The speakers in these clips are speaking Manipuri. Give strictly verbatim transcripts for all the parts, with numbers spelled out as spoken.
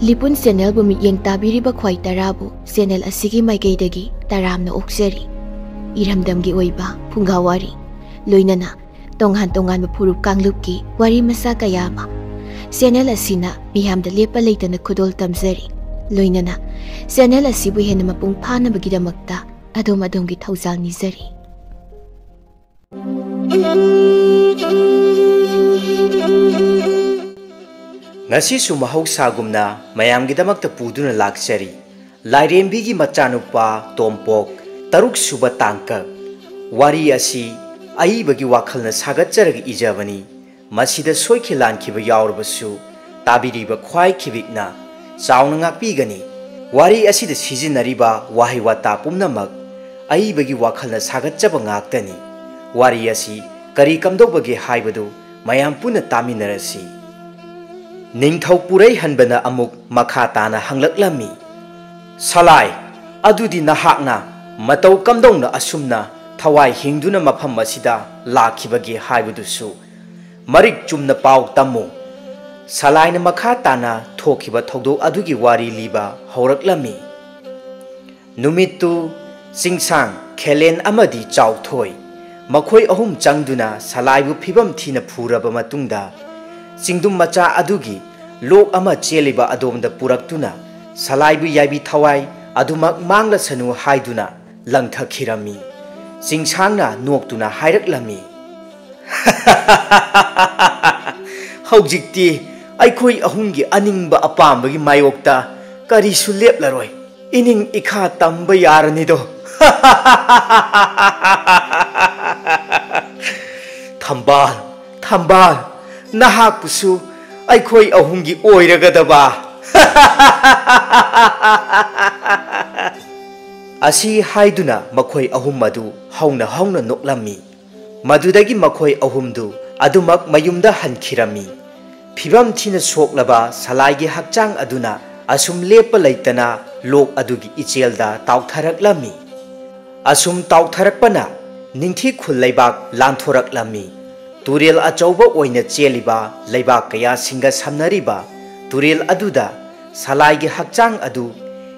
ꯂꯤꯄꯨꯟ ꯆꯦꯅꯦꯜꯕꯨ ꯃꯤꯠꯌꯦꯡ ꯇꯥꯕꯤꯔꯤꯕ ꯈ꯭ꯋꯥꯏ ꯇꯔꯥꯕꯨ ꯆꯦꯅꯦꯜ ꯑꯁꯤꯒꯤ ꯃꯥꯏꯀꯩꯗꯒꯤ ꯇꯔꯥꯝꯅ ꯑꯣꯛꯆꯔꯤ꯫ ꯏꯔꯝꯗꯝꯒꯤ ꯑꯣꯏꯕ ꯐꯨꯡꯒꯥ ꯋꯥꯔꯤ, ꯂꯣꯏꯅꯅ ꯇꯣꯉꯥꯟ ꯇꯣꯉꯥꯟꯕ ꯐꯨꯔꯨꯞ ꯀꯥꯡꯂꯨꯞꯀꯤ ꯋꯥꯔꯤ ꯃꯆꯥ ꯀꯌꯥ ꯑꯃ ꯆꯦꯅꯦꯜ ꯑꯁꯤꯅ ꯃꯤꯌꯥꯝꯗ ꯂꯦꯞꯄ ꯂꯩꯇꯅ ꯈꯨꯗꯣꯜ ꯇꯝꯖꯔꯤ꯫ ꯂꯣꯏꯅꯅ ꯆꯦꯅꯦꯜ ꯑꯁꯤꯕꯨ ꯍꯦꯟꯅ ꯃꯄꯨꯡ ꯐꯥꯅꯕꯒꯤꯗꯃꯛꯇ ꯑꯗꯣꯝ ꯑꯗꯣꯝꯒꯤ ꯊꯧꯖꯥꯜ ꯅꯤꯖꯔꯤ꯫ ꯉꯁꯤꯁꯨ ꯃꯍꯧꯁꯥꯒꯨꯝꯅ ꯃꯌꯥꯝꯒꯤꯗꯃꯛꯇ ꯄꯨꯗꯨꯅ ꯂꯥꯛꯆꯔꯤ꯫ ꯂꯥꯏꯔꯦꯝꯕꯤꯒꯤ ꯃꯆꯥꯅꯨꯄꯥ ꯇꯣꯝꯄꯣꯛ, ꯇꯔꯨꯛ ꯁꯨꯕ ꯇꯥꯡꯀꯛ꯫ ꯋꯥꯔꯤ ꯑꯁꯤ ꯑꯏꯕꯒꯤ ꯋꯥꯈꯜꯅ ꯁꯥꯒꯠꯆꯔꯒ ꯏꯖꯕꯅꯤ꯫ ꯃꯁꯤꯗ ꯁꯣꯏꯈꯤ ꯂꯥꯟꯈꯤꯕ ꯌꯥꯎꯔꯕꯁꯨ ꯇꯥꯕꯤꯔꯤꯕ ꯈ꯭ꯋꯥꯏ ꯈꯤꯕꯤꯛꯅ ꯆꯥꯎꯅ ꯉꯥꯛꯄꯤꯒꯅꯤ꯫ ꯋꯥꯔꯤ ꯑꯁꯤꯗ ꯁꯤꯖꯤꯟꯅꯔꯤꯕ ꯋꯥꯍꯩ ꯋꯥꯇꯥ ꯄꯨꯝꯅꯃꯛ ꯑꯏꯕꯒꯤ ꯋꯥꯈꯜꯅ ꯁꯥꯒꯠꯆꯕ ꯉꯥꯛꯇꯅꯤ꯫ ꯋꯥꯔꯤ ꯑꯁꯤ ꯀꯔꯤ ꯀꯝꯗꯧꯕꯒꯦ ꯍꯥꯏꯕꯗꯨ ꯃꯌꯥꯝ ꯄꯨꯟꯅ ꯇꯥꯃꯤꯟꯅꯔꯁꯤ꯫ ꯅꯤꯡꯊꯧ ꯄꯨꯔꯩꯍꯟꯕꯅ ꯑꯃꯨꯛ ꯃꯈꯥ ꯇꯥꯅ ꯍꯪꯂꯛꯂꯝꯃꯤ, "ꯁꯂꯥꯏ, ꯑꯗꯨꯗꯤ ꯅꯍꯥꯛꯅ ꯃꯇꯧ ꯀꯝꯗꯧꯅ ꯑꯁꯨꯝꯅ ꯊꯋꯥꯏ ꯍꯤꯡꯗꯨꯅ ꯃꯐꯝ ꯑꯁꯤꯗ ꯂꯥꯛꯈꯤꯕꯒꯦ ꯍꯥꯏꯕꯗꯨꯁꯨ ꯃꯔꯤꯛ ꯆꯨꯝꯅ ꯄꯥꯎ ꯇꯝꯃꯨ꯫" ꯁꯂꯥꯏꯅ ꯃꯈꯥ ꯇꯥꯅ ꯊꯣꯛꯈꯤꯕ ꯊꯧꯗꯣꯛ ꯑꯗꯨꯒꯤ ꯋꯥꯔꯤ ꯂꯤꯕ ꯍꯧꯔꯛꯂꯝꯃꯤ꯫ ꯅꯨꯃꯤꯠꯇꯨ ꯆꯤꯡꯁꯥꯡ, ꯈꯦꯂꯦꯟ ꯑꯃꯗꯤ ꯆꯥꯎꯊꯣꯏ, ꯃꯈꯣꯏ ꯑꯍꯨꯝ ꯆꯪꯗꯨꯅ ꯁꯂꯥꯏꯕꯨ ꯐꯤꯕꯝ ꯊꯤꯅ ꯐꯨꯔꯕ ꯃꯇꯨꯡꯗ, ꯆꯤꯡꯗꯨꯝ ꯃꯆꯥ ꯑꯗꯨꯒꯤ ꯂꯣꯛ ꯑꯃ ꯆꯦꯜꯂꯤꯕ ꯑꯗꯣꯝꯗ ꯄꯨꯔꯛꯇꯨꯅ ꯁꯂꯥꯏꯕꯨ ꯌꯥꯏꯕꯤ ꯊꯋꯥꯏ ꯑꯗꯨꯃꯛ ꯃꯥꯡꯂꯁꯅꯨ ꯍꯥꯏꯗꯨꯅ ꯂꯪꯊꯈꯤꯔꯝꯃꯤ꯫ ꯆꯤꯡꯁꯥꯡꯅ ꯅꯣꯛꯇꯨꯅ ꯍꯥꯏꯔꯛꯂꯝꯃꯤ, "ꯍꯧꯖꯤꯛꯇꯤ ꯑꯩꯈꯣꯏ ꯑꯍꯨꯝꯒꯤ ꯑꯅꯤꯡꯕ ꯑꯄꯥꯝꯕꯒꯤ ꯃꯥꯌꯣꯛꯇ ꯀꯔꯤꯁꯨ ꯂꯦꯞꯂꯔꯣꯏ꯫ ꯏꯅꯤꯡ ꯏꯈꯥ ꯇꯝꯕ ꯌꯥꯔꯅꯤꯗꯣ꯫" "ꯊꯝꯕꯥꯜ, ꯊꯝꯕꯥꯜ, ꯅꯍꯥꯛꯄꯨꯁꯨ ꯑꯩꯈꯣꯏ ꯑꯍꯨꯝꯒꯤ ꯑꯣꯏꯔꯒꯗꯕ꯫" ꯑꯁꯤ ꯍꯥꯏꯗꯨꯅ ꯃꯈꯣꯏ ꯑꯍꯨꯝ ꯑꯗꯨ ꯍꯧꯅ ꯍꯧꯅ ꯅꯣꯛꯂꯝꯃꯤ꯫ ꯃꯗꯨꯗꯒꯤ ꯃꯈꯣꯏ ꯑꯍꯨꯝꯗꯨ ꯑꯗꯨꯃꯛ ꯃꯌꯨꯝꯗ ꯍꯟꯈꯤꯔꯝꯃꯤ꯫ ꯐꯤꯕꯝ ꯊꯤꯅ ꯁꯣꯛꯂꯕ ꯁꯂꯥꯏꯒꯤ ꯍꯛꯆꯥꯡ ꯑꯗꯨꯅ ꯑꯁꯨꯝ ꯂꯦꯞꯄ ꯂꯩꯇꯅ ꯂꯣꯛ ꯑꯗꯨꯒꯤ ꯏꯆꯦꯜꯗ ꯇꯥꯎꯊꯔꯛꯂꯝꯃꯤ꯫ ꯑꯁꯨꯝ ꯇꯥꯎꯊꯔꯛꯄꯅ ꯅꯤꯡꯊꯤ ꯈꯨꯜ ꯂꯩꯕꯥꯛ ꯂꯥꯟꯊꯣꯔꯛꯂꯝꯃꯤ꯫ ꯇꯨꯔꯦꯜ ꯑꯆꯧꯕ ꯑꯣꯏꯅ ꯆꯦꯜꯂꯤꯕ ꯂꯩꯕꯥꯛ ꯀꯌꯥꯁꯤꯡꯒ ꯁꯝꯅꯔꯤꯕ ꯇꯨꯔꯦꯜ ꯑꯗꯨꯗ ꯁꯂꯥꯏꯒꯤ ꯍꯛꯆꯥꯡ ꯑꯗꯨ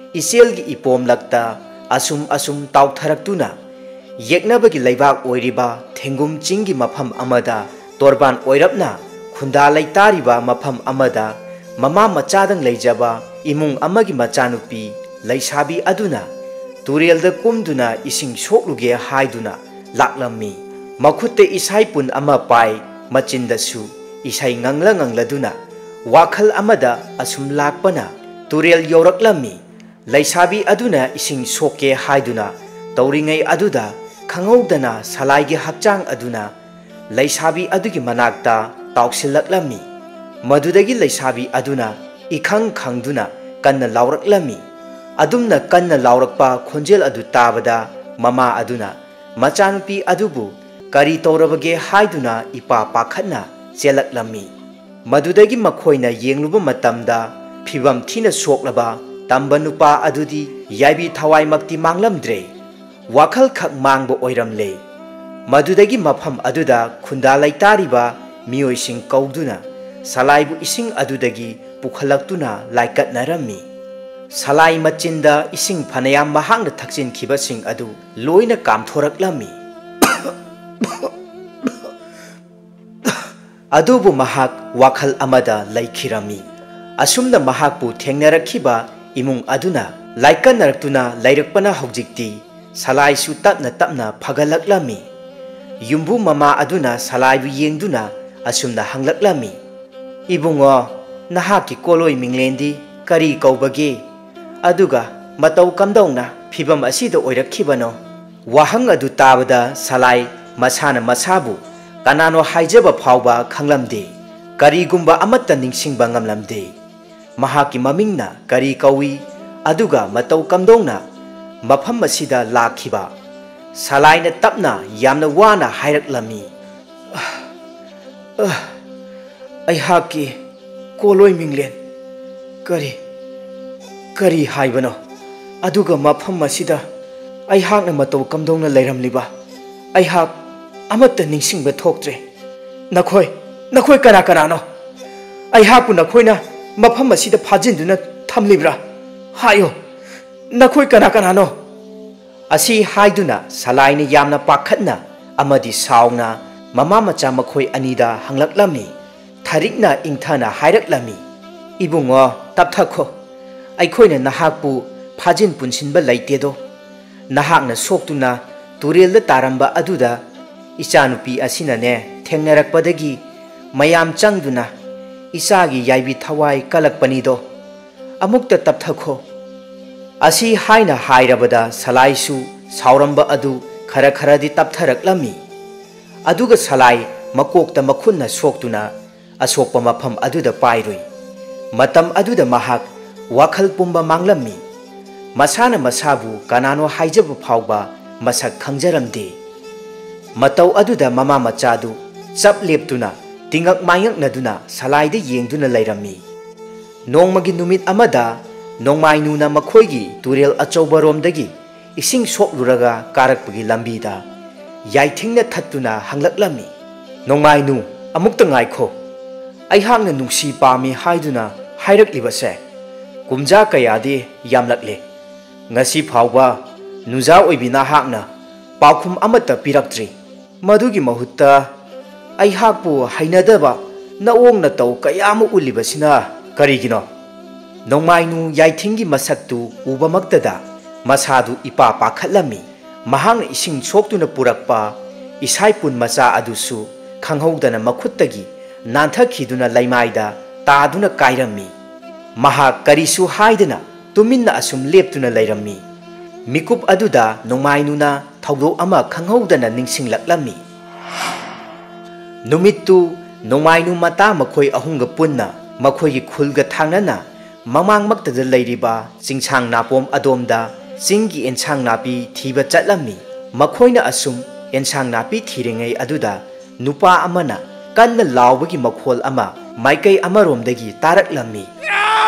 ꯏꯆꯦꯜꯒꯤ ꯏꯄꯣꯝꯂꯛꯇ ꯑꯁꯨꯝ ꯑꯁꯨꯝ ꯇꯥꯎꯊꯔꯛꯇꯨꯅ, ꯌꯦꯛꯅꯕꯒꯤ ꯂꯩꯕꯥꯛ ꯑꯣꯏꯔꯤꯕ ꯊꯦꯡꯒꯨꯝ ꯆꯤꯡꯒꯤ ꯃꯐꯝ ꯑꯃꯗ ꯇꯣꯔꯕꯥꯟ ꯑꯣꯏꯔꯞꯅ ꯈꯨꯟꯗꯥ ꯂꯩꯇꯥꯔꯤꯕ ꯃꯐꯝ ꯑꯃꯗ, ꯃꯃꯥ ꯃꯆꯥꯗꯪ ꯂꯩꯖꯕ ꯏꯃꯨꯡ ꯑꯃꯒꯤ ꯃꯆꯥꯅꯨꯄꯤ ꯂꯩꯁꯥꯕꯤ ꯑꯗꯨꯅ ꯇꯨꯔꯦꯜꯗ ꯀꯨꯝꯗꯨꯅ ꯏꯁꯤꯡ ꯁꯣꯛꯂꯨꯒꯦ ꯍꯥꯏꯗꯨꯅ ꯂꯥꯛꯂꯝꯃꯤ꯫ ꯃꯈꯨꯠꯇ ꯏꯁꯥꯏ ꯄꯨꯟ ꯑꯃ ꯄꯥꯏ, ꯃꯆꯤꯟꯗꯁꯨ ꯏꯁꯩ ꯉꯪꯂ ꯉꯪꯂꯗꯨꯅ ꯋꯥꯈꯜ ꯑꯃꯗ ꯑꯁꯨꯝ ꯂꯥꯛꯄꯅ ꯇꯨꯔꯦꯜ ꯌꯧꯔꯛꯂꯝꯃꯤ꯫ ꯂꯩꯁꯥꯕꯤ ꯑꯗꯨꯅ ꯏꯁꯤꯡ ꯁꯣꯛꯀꯦ ꯍꯥꯏꯗꯨꯅ ꯇꯧꯔꯤꯉꯩ ꯑꯗꯨꯗ, ꯈꯪꯍꯧꯗꯅ ꯁꯂꯥꯏꯒꯤ ꯍꯛꯆꯥꯡ ꯑꯗꯨꯅ ꯂꯩꯁꯥꯕꯤ ꯑꯗꯨꯒꯤ ꯃꯅꯥꯛꯇ ꯇꯥꯎꯁꯤꯜꯂꯛꯂꯝꯃꯤ꯫ ꯃꯗꯨꯗꯒꯤ ꯂꯩꯁꯥꯕꯤ ꯑꯗꯨꯅ ꯏꯈꯪ ꯈꯪꯗꯨꯅ ꯀꯟꯅ ꯂꯥꯎꯔꯛꯂꯝꯃꯤ꯫ ꯑꯗꯨꯝꯅ ꯀꯟꯅ ꯂꯥꯎꯔꯛꯄ ꯈꯣꯟꯖꯦꯜ ꯑꯗꯨ ꯇꯥꯕꯗ, ꯃꯃꯥ ꯑꯗꯨꯅ ꯃꯆꯥꯅꯨꯄꯤ ꯑꯗꯨꯕꯨ ꯀꯔꯤ ꯇꯧꯔꯕꯒꯦ ꯍꯥꯏꯗꯨꯅ ꯏꯄꯥ ꯄꯥꯈꯠꯅ ꯆꯦꯜꯂꯛꯂꯝꯃꯤ꯫ ꯃꯗꯨꯗꯒꯤ ꯃꯈꯣꯏꯅ ꯌꯦꯡꯂꯨꯕ ꯃꯇꯝꯗ, ꯐꯤꯚꯝ ꯊꯤꯅ ꯁꯣꯛꯂꯕ ꯇꯝꯕ ꯅꯨꯄꯥ ꯑꯗꯨꯗꯤ ꯌꯥꯏꯕꯤ ꯊꯋꯥꯏꯃꯛꯇꯤ ꯃꯥꯡꯂꯝꯗ꯭ꯔꯦ, ꯋꯥꯈꯜ ꯈꯛ ꯃꯥꯡꯕ ꯑꯣꯏꯔꯝꯂꯦ꯫ ꯃꯗꯨꯗꯒꯤ ꯃꯐꯝ ꯑꯗꯨꯗ ꯈꯨꯟꯗꯥ ꯂꯩꯇꯥꯔꯤꯕ ꯃꯤꯑꯣꯏꯁꯤꯡ ꯀꯧꯗꯨꯅ ꯁꯂꯥꯏꯕꯨ ꯏꯁꯤꯡ ꯑꯗꯨꯗꯒꯤ ꯄꯨꯈꯠꯂꯛꯇꯨꯅ ꯂꯥꯏꯀꯠꯅꯔꯝꯃꯤ꯫ ꯁꯂꯥꯏ ꯃꯆꯤꯟꯗ ꯏꯁꯤꯡ ꯐꯅꯌꯥꯝ ꯃꯍꯥꯛꯅ ꯊꯛꯆꯤꯟꯈꯤꯕꯁꯤꯡ ꯑꯗꯨ ꯂꯣꯏꯅ ꯀꯥꯝꯊꯣꯔꯛꯂꯝꯃꯤ꯫ ꯑꯗꯨꯕꯨ ꯃꯍꯥꯛ ꯋꯥꯈꯜ ꯑꯃꯗ ꯂꯩꯈꯤꯔꯝꯃꯤ꯫ ꯑꯁꯨꯝꯅ ꯃꯍꯥꯛꯄꯨ ꯊꯦꯡꯅꯔꯛꯈꯤꯕ ꯏꯃꯨꯡ ꯑꯗꯨꯅ ꯂꯥꯏꯀꯠꯅꯔꯛꯇꯨꯅ ꯂꯩꯔꯛꯄꯅ ꯍꯧꯖꯤꯛꯇꯤ ꯁꯂꯥꯏꯁꯨ ꯇꯞꯅ ꯇꯞꯅ ꯐꯒꯠꯂꯛꯂꯝꯃꯤ꯫ ꯌꯨꯝꯕꯨ ꯃꯃꯥ ꯑꯗꯨꯅ ꯁꯂꯥꯏꯕꯨ ꯌꯦꯡꯗꯨꯅ ꯑꯁꯨꯝꯅ ꯍꯪꯂꯛꯂꯝꯃꯤ, "ꯏꯕꯨꯡꯉꯣ, ꯅꯍꯥꯛꯀꯤ ꯀꯣꯂꯣꯏ ꯃꯤꯡꯂꯦꯟꯗꯤ ꯀꯔꯤ ꯀꯧꯕꯒꯦ? ꯑꯗꯨꯒ ꯃꯇꯧ ꯀꯝꯗꯧꯅ ꯐꯤꯚꯝ ꯑꯁꯤꯗ ꯑꯣꯏꯔꯛꯈꯤꯕꯅꯣ?" ꯋꯥꯍꯪ ꯑꯗꯨ ꯇꯥꯕꯗ ꯁꯂꯥꯏ ꯃꯁꯥꯅ ꯃꯁꯥꯕꯨ ꯀꯅꯥꯅꯣ ꯍꯥꯏꯖꯕ ꯐꯥꯎꯕ ꯈꯪꯂꯝꯗꯦ꯫ ꯀꯔꯤꯒꯨꯝꯕ ꯑꯃꯠꯇ ꯅꯤꯡꯁꯤꯡꯕ ꯉꯝꯂꯝꯗꯦ꯫ ꯃꯍꯥꯛꯀꯤ ꯃꯃꯤꯡꯅ ꯀꯔꯤ ꯀꯧꯏ, ꯑꯗꯨꯒ ꯃꯇꯧ ꯀꯝꯗꯧꯅ ꯃꯐꯝ ꯑꯁꯤꯗ ꯂꯥꯛꯈꯤꯕ? ꯁꯂꯥꯏꯅ ꯇꯞꯅ, ꯌꯥꯝꯅ ꯋꯥꯅ ꯍꯥꯏꯔꯛꯂꯝꯃꯤ, "ꯑꯩꯍꯥꯛꯀꯤ ꯀꯣꯂꯣꯏ ꯃꯤꯡꯂꯦꯟ ꯀꯔꯤ, ꯀꯔꯤ ꯍꯥꯏꯕꯅꯣ? ꯑꯗꯨꯒ ꯃꯐꯝ ꯑꯁꯤꯗ ꯑꯩꯍꯥꯛꯅ ꯃꯇꯧ ꯀꯝꯗꯧꯅ ꯂꯩꯔꯝꯂꯤꯕ? ꯑꯩꯍꯥꯛ ꯑꯃꯠꯇ ꯅꯤꯡꯁꯤꯡꯕ ꯊꯣꯛꯇ꯭ꯔꯦ꯫ ꯅꯈꯣꯏ, ꯅꯈꯣꯏ ꯀꯅꯥ ꯀꯅꯥꯅꯣ? ꯑꯩꯍꯥꯛꯄꯨ ꯅꯈꯣꯏꯅ ꯃꯐꯝ ꯑꯁꯤꯗ ꯐꯥꯖꯤꯟꯗꯨꯅ ꯊꯝꯂꯤꯕ꯭ꯔꯥ? ꯍꯥꯏꯌꯨ, ꯅꯈꯣꯏ ꯀꯅꯥ ꯀꯅꯥꯅꯣ?" ꯑꯁꯤ ꯍꯥꯏꯗꯨꯅ ꯁꯂꯥꯏꯅ ꯌꯥꯝꯅ ꯄꯥꯈꯠꯅ ꯑꯃꯗꯤ ꯁꯥꯎꯅ ꯃꯃꯥ ꯃꯆꯥ ꯃꯈꯣꯏ ꯑꯅꯤꯗ ꯍꯪꯂꯛꯂꯝꯃꯤ꯫ ꯊꯔꯤꯛꯅ ꯏꯪꯊꯅ ꯍꯥꯏꯔꯛꯂꯝꯃꯤ, "ꯏꯕꯨꯡꯉꯣ, ꯇꯞꯊꯈꯣ꯫ ꯑꯩꯈꯣꯏꯅ ꯅꯍꯥꯛꯄꯨ ꯐꯥꯖꯤꯟ ꯄꯨꯟꯁꯤꯟꯕ ꯂꯩꯇꯦꯗꯣ꯫ ꯅꯍꯥꯛꯅ ꯁꯣꯛꯇꯨꯅ ꯇꯨꯔꯦꯜꯗ ꯇꯥꯔꯝꯕ ꯑꯗꯨꯗ ꯏꯆꯥꯅꯨꯄꯤ ꯑꯁꯤꯅꯅꯦ ꯊꯦꯡꯅꯔꯛꯄꯗꯒꯤ ꯃꯌꯥꯝ ꯆꯪꯗꯨꯅ ꯏꯆꯥꯒꯤ ꯌꯥꯏꯕꯤ ꯊꯋꯥꯏ ꯀꯜꯂꯛꯄꯅꯤꯗꯣ꯫ ꯑꯃꯨꯛꯇ ꯇꯞꯊꯈꯣ꯫" ꯑꯁꯤ ꯍꯥꯏꯅ ꯍꯥꯏꯔꯕꯗ ꯁꯂꯥꯏꯁꯨ ꯁꯥꯎꯔꯝꯕ ꯑꯗꯨ ꯈꯔ ꯈꯔꯗꯤ ꯇꯞꯊꯔꯛꯂꯝꯃꯤ꯫ ꯑꯗꯨꯒ ꯁꯂꯥꯏ ꯃꯀꯣꯛꯇ ꯃꯈꯨꯠꯅ ꯁꯣꯛꯇꯨꯅ ꯑꯁꯣꯛꯄ ꯃꯐꯝ ꯑꯗꯨꯗ ꯄꯥꯏꯔꯨꯏ꯫ ꯃꯇꯝ ꯑꯗꯨꯗ ꯃꯍꯥꯛ ꯋꯥꯈꯜ ꯄꯨꯝꯕ ꯃꯥꯡꯂꯝꯃꯤ꯫ ꯃꯁꯥꯅ ꯃꯁꯥꯕꯨ ꯀꯅꯥꯅꯣ ꯍꯥꯏꯖꯕ ꯐꯥꯎꯕ ꯃꯁꯛ ꯈꯪꯖꯔꯝꯗꯦ꯫ ꯃꯇꯧ ꯑꯗꯨꯗ ꯃꯃꯥ ꯃꯆꯥꯗꯨ ꯆꯞ ꯂꯦꯞꯇꯨꯅ ꯇꯤꯉꯛ ꯃꯥꯏꯉꯛꯅꯗꯨꯅ ꯁꯂꯥꯏꯗ ꯌꯦꯡꯗꯨꯅ ꯂꯩꯔꯝꯃꯤ꯫ ꯅꯣꯡꯃꯒꯤ ꯅꯨꯃꯤꯠ ꯑꯃꯗ ꯅꯣꯡꯃꯥꯏꯅꯨꯅ ꯃꯈꯣꯏꯒꯤ ꯇꯨꯔꯦꯜ ꯑꯆꯧꯕꯔꯣꯝꯗꯒꯤ ꯏꯁꯤꯡ ꯁꯣꯛꯂꯨꯔꯒ ꯀꯥꯔꯛꯄꯒꯤ ꯂꯝꯕꯤꯗ ꯌꯥꯏꯊꯤꯡꯅ ꯊꯠꯇꯨꯅ ꯍꯪꯂꯛꯂꯝꯃꯤ, "ꯅꯣꯡꯃꯥꯏꯅꯨ, ꯑꯃꯨꯛꯇ ꯉꯥꯏꯈꯣ꯫ ꯑꯩꯍꯥꯛꯅ ꯅꯨꯡꯁꯤ ꯄꯥꯝꯃꯤ ꯍꯥꯏꯗꯨꯅ ꯍꯥꯏꯔꯛꯂꯤꯕꯁꯦ ꯀꯨꯝꯖꯥ ꯀꯌꯥꯗꯤ ꯌꯥꯝꯂꯛꯂꯦ꯫ ꯉꯁꯤ ꯐꯥꯎꯕ ꯅꯨꯖꯥ ꯑꯣꯏꯕꯤ ꯅꯍꯥꯛꯅ ꯄꯥꯎꯈꯨꯝ ꯑꯃꯠꯇ ꯄꯤꯔꯛꯇ꯭ꯔꯤ꯫ ꯃꯗꯨꯒꯤ ꯃꯍꯨꯠꯇ ꯑꯩꯍꯥꯛꯄꯨ ꯍꯩꯅꯗꯕ ꯅꯑꯣꯡ ꯅꯇꯧ ꯀꯌꯥ ꯑꯃ ꯎꯠꯂꯤꯕꯁꯤꯅ ꯀꯔꯤꯒꯤꯅꯣ?" ꯅꯣꯡꯃꯥꯏꯅꯨ ꯌꯥꯏꯊꯤꯡꯒꯤ ꯃꯁꯛꯇꯨ ꯎꯕꯃꯛꯇꯗ ꯃꯁꯥꯗꯨ ꯏꯄꯥ ꯄꯥꯈꯠꯂꯝꯃꯤ꯫ ꯃꯍꯥꯛꯅ ꯏꯁꯤꯡ ꯁꯣꯛꯇꯨꯅ ꯄꯨꯔꯛꯄ ꯏꯁꯥꯏꯄꯨꯟ ꯃꯆꯥ ꯑꯗꯨꯁꯨ ꯈꯪꯍꯧꯗꯅ ꯃꯈꯨꯠꯇꯒꯤ ꯅꯥꯟꯊꯈꯤꯗꯨꯅ ꯂꯩꯃꯥꯏꯗ ꯇꯥꯗꯨꯅ ꯀꯥꯏꯔꯝꯃꯤ꯫ ꯃꯍꯥꯛ ꯀꯔꯤꯁꯨ ꯍꯥꯏꯗꯅ ꯇꯨꯃꯤꯟꯅ ꯑꯁꯨꯝ ꯂꯦꯞꯇꯨꯅ ꯂꯩꯔꯝꯃꯤ꯫ ꯃꯤꯀꯨꯞ ꯑꯗꯨꯗ ꯅꯣꯡꯃꯥꯏꯅꯨꯅ ꯊꯧꯗꯣꯛ ꯑꯃ ꯈꯪꯍꯧꯗꯅ ꯅꯤꯡꯁꯤꯡꯂꯛꯂꯝꯃꯤ꯫ ꯅꯨꯃꯤꯠꯇꯨ ꯅꯣꯡꯃꯥꯏꯅꯨ ꯃꯇꯥ ꯃꯈꯣꯏ ꯑꯍꯨꯝꯒ ꯄꯨꯟꯅ ꯃꯈꯣꯏꯒꯤ ꯈꯨꯜꯒ ꯊꯥꯡꯅꯅ ꯃꯃꯥꯡꯃꯛꯇꯗ ꯂꯩꯔꯤꯕ ꯆꯤꯡꯁꯥꯡ ꯅꯥꯄꯣꯝ ꯑꯗꯣꯝꯗ ꯆꯤꯡꯒꯤ ꯑꯦꯟꯁꯥꯡ ꯅꯥꯄꯤ ꯊꯤꯕ ꯆꯠꯂꯝꯃꯤ꯫ ꯃꯈꯣꯏꯅ ꯑꯁꯨꯝ ꯑꯦꯟꯁꯥꯡ ꯅꯥꯄꯤ ꯊꯤꯔꯤꯉꯩ ꯑꯗꯨꯗ ꯅꯨꯄꯥ ꯑꯃꯅ ꯀꯟꯅ ꯂꯥꯎꯕꯒꯤ ꯃꯈꯣꯜ ꯑꯃ ꯃꯥꯏꯀꯩ ꯑꯃꯔꯣꯝꯗꯒꯤ ꯇꯥꯔꯛꯂꯝꯃꯤ꯫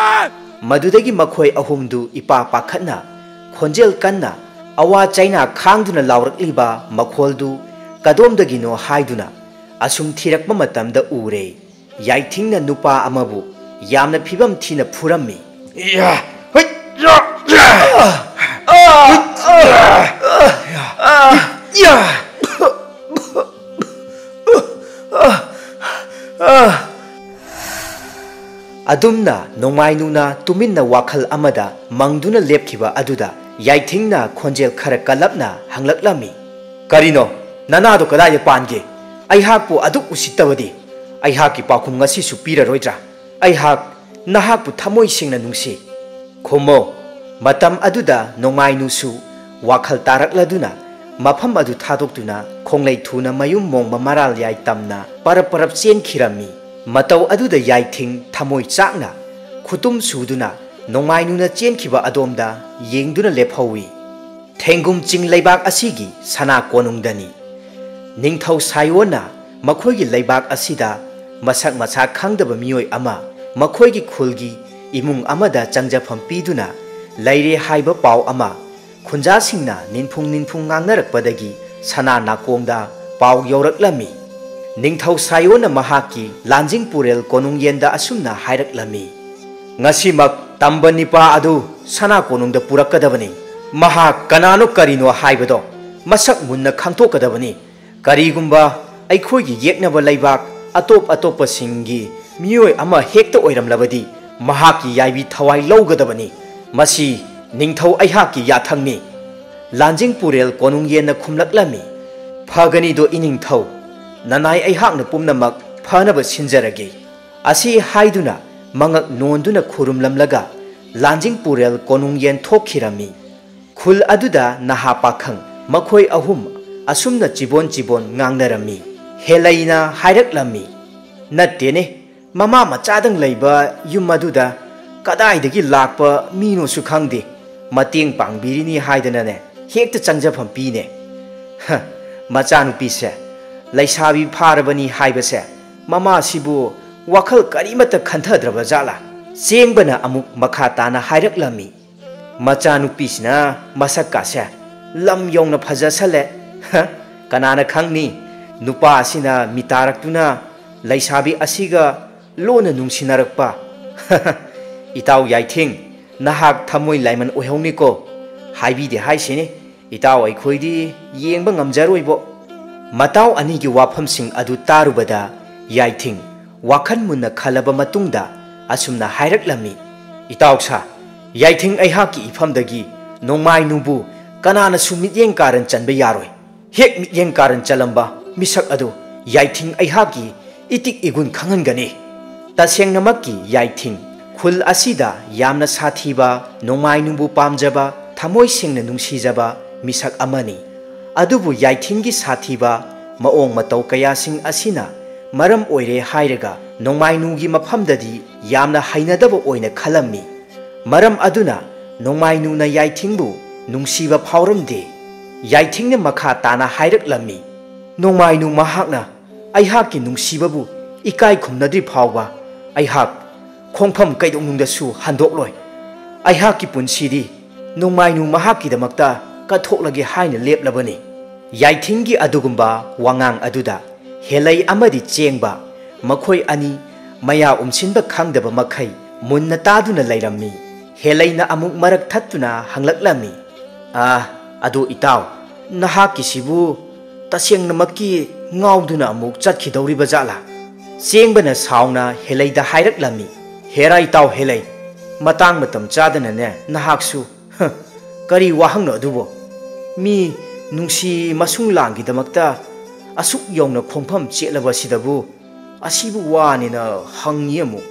ꯃꯗꯨꯗꯒꯤ ꯃꯈꯣꯏ ꯑꯍꯨꯝꯗꯨ ꯏꯄꯥ ꯄꯥꯈꯠꯅ ꯈꯣꯟꯖꯦꯜ ꯀꯟꯅ ꯑꯋꯥ ꯆꯩꯅꯥ ꯈꯥꯡꯗꯨꯅ ꯂꯥꯎꯔꯛꯂꯤꯕ ꯃꯈꯣꯜꯗꯨ ꯀꯗꯣꯝꯗꯒꯤꯅꯣ ꯍꯥꯏꯗꯨꯅ ꯑꯁꯨꯝ ꯊꯤꯔꯛꯄ ꯃꯇꯝꯗ ꯎꯔꯦ꯫ ꯌꯥꯏꯊꯤꯡꯅ ꯅꯨꯄꯥ ꯑꯃꯕꯨ ꯌꯥꯝꯅ ꯐꯤꯕꯝ ꯊꯤꯅ ꯐꯨꯔꯝꯃꯤ꯫ ꯌꯥ! ꯍꯨꯏꯠ! ꯌꯥ! ꯌꯥ! ꯌꯥ! ꯑꯗꯨꯝꯅ ꯅꯣꯡꯃꯥꯏꯅꯨꯅ ꯇꯨꯃꯤꯟꯅ ꯋꯥꯈꯜ ꯑꯃꯗ ꯃꯪꯗꯨꯅ ꯂꯦꯞꯈꯤꯕ ꯑꯗꯨꯗ ꯌꯥꯏꯊꯤꯡꯅ ꯈꯣꯟꯖꯦꯜ ꯈꯔ ꯀꯜꯂꯞꯅ ꯍꯪꯂꯛꯂꯝꯃꯤ, "ꯀꯔꯤꯅꯣ? ꯅꯅꯥꯗꯣ ꯀꯗꯥꯏꯗ ꯄꯥꯟꯒꯦ? ꯑꯩꯍꯥꯛꯄꯨ ꯑꯗꯨꯛ ꯎꯁꯤꯠꯇꯕꯗꯤ ꯑꯩꯍꯥꯛꯀꯤ ꯄꯥꯎꯈꯨꯝ ꯉꯁꯤꯁꯨ ꯄꯤꯔꯔꯣꯏꯗ꯭ꯔꯥ? ꯑꯩꯍꯥꯛ ꯅꯍꯥꯛꯄꯨ ꯊꯃꯣꯏ ꯁꯦꯡꯅ ꯅꯨꯡꯁꯤ꯫ ꯈꯨꯝꯃꯣ!" ꯃꯇꯝ ꯑꯗꯨꯗ ꯅꯣꯡꯃꯥꯏꯅꯨꯁꯨ ꯋꯥꯈꯜ ꯇꯥꯔꯛꯂꯗꯨꯅ ꯃꯐꯝ ꯑꯗꯨ ꯊꯥꯗꯣꯛꯇꯨꯅ ꯈꯣꯡꯂꯩ ꯊꯨꯅ ꯃꯌꯨꯝ ꯃꯣꯡꯕ ꯃꯔꯥꯜ ꯌꯥꯏ ꯇꯝꯅ ꯄꯔꯞ ꯄꯔꯞ ꯆꯦꯟꯈꯤꯔꯝꯃꯤ꯫ ꯃꯇꯧ ꯑꯗꯨꯗ ꯌꯥꯏꯊꯤꯡ ꯊꯃꯣꯏ ꯆꯥꯛꯅ ꯈꯨꯇꯨꯝ ꯁꯨꯗꯨꯅ ꯅꯣꯡꯃꯥꯏꯅꯨꯅ ꯆꯦꯟꯈꯤꯕ ꯑꯗꯣꯝꯗ ꯌꯦꯡꯗꯨꯅ ꯂꯦꯞꯍꯧꯏ꯫ ꯊꯦꯡꯒꯨꯝ ꯆꯤꯡ ꯂꯩꯕꯥꯛ ꯑꯁꯤꯒꯤ ꯁꯅꯥ ꯀꯣꯅꯨꯡꯗꯅꯤ꯫ ꯅꯤꯡꯊꯧ ꯁꯥꯏꯑꯣꯟꯅ ꯃꯈꯣꯏꯒꯤ ꯂꯩꯕꯥꯛ ꯑꯁꯤꯗ ꯃꯁꯛ ꯃꯁꯥ ꯈꯪꯗꯕ ꯃꯤꯑꯣꯏ ꯑꯃ ꯃꯈꯣꯏꯒꯤ ꯈꯨꯜꯒꯤ ꯏꯃꯨꯡ ꯑꯃꯗ ꯆꯪꯖꯐꯝ ꯄꯤꯗꯨꯅ ꯂꯩꯔꯦ ꯍꯥꯏꯕ ꯄꯥꯎ ꯑꯃ ꯈꯨꯟꯖꯥꯁꯤꯡꯅ ꯅꯤꯟꯐꯨꯡ ꯅꯤꯟꯐꯨꯡ ꯉꯥꯡꯅꯔꯛꯄꯗꯒꯤ ꯁꯅꯥ ꯅꯥꯀꯣꯡꯗ ꯄꯥꯎ ꯌꯧꯔꯛꯂꯝꯃꯤ꯫ ꯅꯤꯡꯊꯧ ꯁꯥꯏꯑꯣꯟꯅ ꯃꯍꯥꯛꯀꯤ ꯂꯥꯟꯖꯤꯡ ꯄꯨꯔꯦꯜ ꯀꯣꯅꯨꯡꯌꯦꯟꯗ ꯑꯁꯨꯝꯅ ꯍꯥꯏꯔꯛꯂꯝꯃꯤ, "ꯉꯁꯤꯃꯛ ꯇꯝꯕ ꯅꯤꯄꯥ ꯑꯗꯨ ꯁꯅꯥ ꯀꯣꯅꯨꯡꯗ ꯄꯨꯔꯛꯀꯗꯕꯅꯤ꯫ ꯃꯍꯥꯛ ꯀꯅꯥꯅꯣ ꯀꯔꯤꯅꯣ ꯍꯥꯏꯕꯗꯣ ꯃꯁꯛ ꯃꯨꯟꯅ ꯈꯪꯗꯣꯛꯀꯗꯕꯅꯤ꯫ ꯀꯔꯤꯒꯨꯝꯕ ꯑꯩꯈꯣꯏꯒꯤ ꯌꯦꯛꯅꯕ ꯂꯩꯕꯥꯛ ꯑꯇꯣꯞ ꯑꯇꯣꯞꯄꯁꯤꯡꯒꯤ ꯃꯤꯑꯣꯏ ꯑꯃ ꯍꯦꯛꯇ ꯑꯣꯏꯔꯝꯂꯕꯗꯤ ꯃꯍꯥꯛꯀꯤ ꯌꯥꯏꯕꯤ ꯊꯋꯥꯏ ꯂꯧꯒꯗꯕꯅꯤ꯫ ꯃꯁꯤ ꯅꯤꯡꯊꯧ ꯑꯩꯍꯥꯛꯀꯤ ꯌꯥꯊꯪꯅꯤ꯫" ꯂꯥꯟꯖꯤꯡ ꯄꯨꯔꯦꯜ ꯀꯣꯅꯨꯡꯌꯦꯟꯅ ꯈꯨꯝꯂꯛꯂꯝꯃꯤ, "ꯐꯒꯅꯤꯗꯣ ꯏꯅꯤꯡꯊꯧ, ꯅꯅꯥꯏ ꯑꯩꯍꯥꯛꯅ ꯄꯨꯝꯅꯃꯛ ꯐꯅꯕ ꯁꯤꯟꯖꯔꯒꯦ꯫" ꯑꯁꯤ ꯍꯥꯏꯗꯨꯅ ꯃꯉꯛ ꯅꯣꯟꯗꯨꯅ ꯈꯨꯔꯨꯝꯂꯝꯂꯒ ꯂꯥꯟꯖꯤꯡ ꯄꯨꯔꯦꯜ ꯀꯣꯅꯨꯡꯌꯦꯟ ꯊꯣꯛꯈꯤꯔꯝꯃꯤ꯫ ꯈꯨꯜ ꯑꯗꯨꯗ ꯅꯍꯥ ꯄꯥꯈꯪ ꯃꯈꯣꯏ ꯑꯍꯨꯝ ꯑꯁꯨꯝꯅ ꯆꯤꯕꯣꯟ ꯆꯤꯕꯣꯟ ꯉꯥꯡꯅꯔꯝꯃꯤ꯫ ꯍꯦꯂꯩꯅ ꯍꯥꯏꯔꯛꯂꯝꯃꯤ, "ꯅꯠꯇꯦꯅꯦ, ꯃꯃꯥ ꯃꯆꯥꯗꯪ ꯂꯩꯕ ꯌꯨꯝ ꯑꯗꯨꯗ ꯀꯗꯥꯏꯗꯒꯤ ꯂꯥꯛꯄ ꯃꯤꯅꯣꯁꯨ ꯈꯪꯗꯦ, ꯃꯇꯦꯡ ꯄꯥꯡꯕꯤꯔꯤꯅꯤ ꯍꯥꯏꯗꯅꯅꯦ ꯍꯦꯛꯇ ꯆꯪꯖꯐꯝ ꯄꯤꯅꯦ꯫ ꯍ, ꯃꯆꯥꯅꯨꯄꯤꯁꯦ ꯂꯩꯁꯥꯕꯤ ꯐꯥꯔꯕꯅꯤ ꯍꯥꯏꯕꯁꯦ ꯃꯃꯥꯁꯤꯕꯨ ꯋꯥꯈꯜ ꯀꯔꯤꯃꯠꯇ ꯈꯟꯊꯗ꯭ꯔꯕ ꯖꯥꯠꯂꯥ?" ꯆꯦꯡꯕꯅ ꯑꯃꯨꯛ ꯃꯈꯥ ꯇꯥꯅ ꯍꯥꯏꯔꯛꯂꯝꯃꯤ, "ꯃꯆꯥꯅꯨꯄꯤꯁꯤꯅ ꯃꯁꯛꯀꯥꯁꯦ ꯂꯝ ꯌꯧꯅ ꯐꯖꯁꯜꯂꯦ꯫ ꯍ, ꯀꯅꯥꯅ ꯈꯪꯅꯤ, ꯅꯨꯄꯥ ꯑꯁꯤꯅ ꯃꯤꯇꯥꯔꯛꯇꯨꯅ ꯂꯩꯁꯥꯕꯤ ꯑꯁꯤꯒ ꯂꯣꯟꯅ ꯅꯨꯡꯁꯤꯅꯔꯛꯄ, "ꯏꯇꯥꯎ ꯌꯥꯏꯊꯤꯡ, ꯅꯍꯥꯛ ꯊꯃꯣꯏ ꯂꯥꯏꯃꯟ ꯑꯣꯏꯍꯧꯅꯤꯀꯣ꯫ ꯍꯥꯏꯕꯤꯗꯦ ꯍꯥꯏꯁꯤꯅꯤ, ꯏꯇꯥꯎ ꯑꯩꯈꯣꯏꯗꯤ ꯌꯦꯡꯕ ꯉꯝꯖꯔꯣꯏꯕꯣ"꯫ ꯃꯇꯥꯎ ꯑꯅꯤꯒꯤ ꯋꯥꯐꯝꯁꯤꯡ ꯑꯗꯨ ꯇꯥꯔꯨꯕꯗ ꯌꯥꯏꯊꯤꯡ ꯋꯥꯈꯜ ꯃꯨꯟꯅ ꯈꯜꯂꯕ ꯃꯇꯨꯡꯗ ꯑꯁꯨꯝꯅ ꯍꯥꯏꯔꯛꯂꯝꯃꯤ, "ꯏꯇꯥꯎ ꯁꯥ, ꯌꯥꯏꯊꯤꯡ ꯑꯩꯍꯥꯛꯀꯤ ꯏꯐꯝꯗꯒꯤ ꯅꯣꯡꯃꯥꯏꯅꯨꯕꯨ ꯀꯅꯥꯅꯁꯨ ꯃꯤꯠꯌꯦꯡ ꯀꯥꯔꯟ ꯆꯟꯕ ꯌꯥꯔꯣꯏ꯫ ꯍꯦꯛ ꯃꯤꯠꯌꯦꯡ ꯀꯥꯔꯟ ꯆꯜꯂꯝꯕ ꯃꯤꯁꯛ ꯑꯗꯨ ꯌꯥꯏꯊꯤꯡ ꯑꯩꯍꯥꯛꯀꯤ ꯏꯇꯤꯛ ꯏꯒꯨꯟ ꯈꯪꯍꯟꯒꯅꯤ"꯫ ꯇꯁꯦꯡꯅꯃꯛꯀꯤ ꯌꯥꯏꯊꯤꯡ ꯈꯨꯜ ꯑꯁꯤꯗ ꯌꯥꯝꯅ ꯁꯥꯊꯤꯕ, ꯅꯣꯡꯃꯥꯏꯅꯨꯕꯨ ꯄꯥꯝꯖꯕ, ꯊꯃꯣꯏ ꯁꯦꯡꯅ ꯅꯨꯡꯁꯤꯖꯕ ꯃꯤꯁꯛ ꯑꯃꯅꯤ꯫ ꯑꯗꯨꯕꯨ ꯌꯥꯏꯊꯤꯡꯒꯤ ꯁꯥꯊꯤꯕ ꯃꯑꯣꯡ ꯃꯇꯧ ꯀꯌꯥꯁꯤꯡ ꯑꯁꯤꯅ ꯃꯔꯝ ꯑꯣꯏꯔꯦ ꯍꯥꯏꯔꯒ ꯅꯣꯡꯃꯥꯏꯅꯨꯒꯤ ꯃꯐꯝꯗꯗꯤ ꯌꯥꯝꯅ ꯍꯩꯅꯗꯕ ꯑꯣꯏꯅ ꯈꯜꯂꯝꯃꯤ꯫ ꯃꯔꯝ ꯑꯗꯨꯅ ꯅꯣꯡꯃꯥꯏꯅꯨꯅ ꯌꯥꯏꯊꯤꯡꯕꯨ ꯅꯨꯡꯁꯤꯕ ꯐꯥꯎꯔꯝꯗꯦ꯫ ꯌꯥꯏꯊꯤꯡꯅ ꯃꯈꯥ ꯇꯥꯅ ꯍꯥꯏꯔꯛꯂꯝꯃꯤ, "ꯅꯣꯡꯃꯥꯏꯅꯨ ꯃꯍꯥꯛꯅ ꯑꯩꯍꯥꯛꯀꯤ ꯅꯨꯡꯁꯤꯕꯕꯨ ꯏꯀꯥꯏ ꯈꯨꯝꯅꯗ꯭ꯔꯤ ꯐꯥꯎꯕ ꯑꯩꯍꯥꯛ ꯈꯣꯡꯐꯝ ꯀꯩꯗꯧꯅꯨꯡꯗꯁꯨ ꯍꯟꯗꯣꯛꯂꯣꯏ꯫ ꯑꯩꯍꯥꯛꯀꯤ ꯄꯨꯟꯁꯤꯗꯤ ꯅꯣꯡꯃꯥꯏꯅꯨ ꯃꯍꯥꯛꯀꯤꯗꯃꯛꯇ ꯀꯠꯊꯣꯛꯂꯒꯦ ꯍꯥꯏꯅ ꯂꯦꯞꯂꯕꯅꯤ"꯫ ꯌꯥꯏꯊꯤꯡꯒꯤ ꯑꯗꯨꯒꯨꯝꯕ ꯋꯥꯉꯥꯡ ꯑꯗꯨꯗ ꯍꯦꯂꯩ ꯑꯃꯗꯤ ꯆꯦꯡꯕ, ꯃꯈꯣꯏ ꯑꯅꯤ ꯃꯌꯥ ꯎꯝꯁꯤꯟꯕ ꯈꯪꯗꯕ ꯃꯈꯩ ꯃꯨꯟꯅ ꯇꯥꯗꯨꯅ ꯂꯩꯔꯝꯃꯤ꯫ ꯍꯦꯂꯩꯅ ꯑꯃꯨꯛ ꯃꯔꯛ ꯊꯠꯇꯨꯅ ꯍꯪꯂꯛꯂꯝꯃꯤ, "ꯑꯥ, ꯑꯗꯨ ꯏꯇꯥꯎ, ꯅꯍꯥꯛꯀꯤꯁꯤꯕꯨ ꯇꯁꯦꯡꯅꯃꯛꯀꯤ ꯉꯥꯎꯗꯨꯅ ꯑꯃꯨꯛ ꯆꯠꯈꯤꯗꯧꯔꯤꯕ ꯖꯥꯠꯂꯥ?" ꯆꯦꯡꯕꯅ ꯁꯥꯎꯅ ꯍꯦꯂꯩꯗ ꯍꯥꯏꯔꯛꯂꯝꯃꯤ, "ꯍꯦꯔꯥ ꯏꯇꯥꯎ ꯍꯦꯂꯩ, ꯃꯇꯥꯡ ꯃꯇꯝ ꯆꯥꯗꯅꯅꯦ ꯅꯍꯥꯛꯁꯨ꯫ ꯍ, ꯀꯔꯤ ꯋꯥꯍꯪꯅꯣ ꯑꯗꯨꯕꯣ? ꯃꯤ ꯅꯨꯡꯁꯤ ꯃꯁꯨꯡ ꯂꯥꯡꯒꯤꯗꯃꯛꯇ ꯑꯁꯨꯛ ꯌꯧꯅ ꯈꯣꯡꯐꯝ ꯆꯦꯠꯂꯕꯁꯤꯗꯕꯨ ꯑꯁꯤꯕꯨ ꯋꯥꯅꯤꯅ ꯍꯪꯉꯤ ꯑꯃꯨꯛ"꯫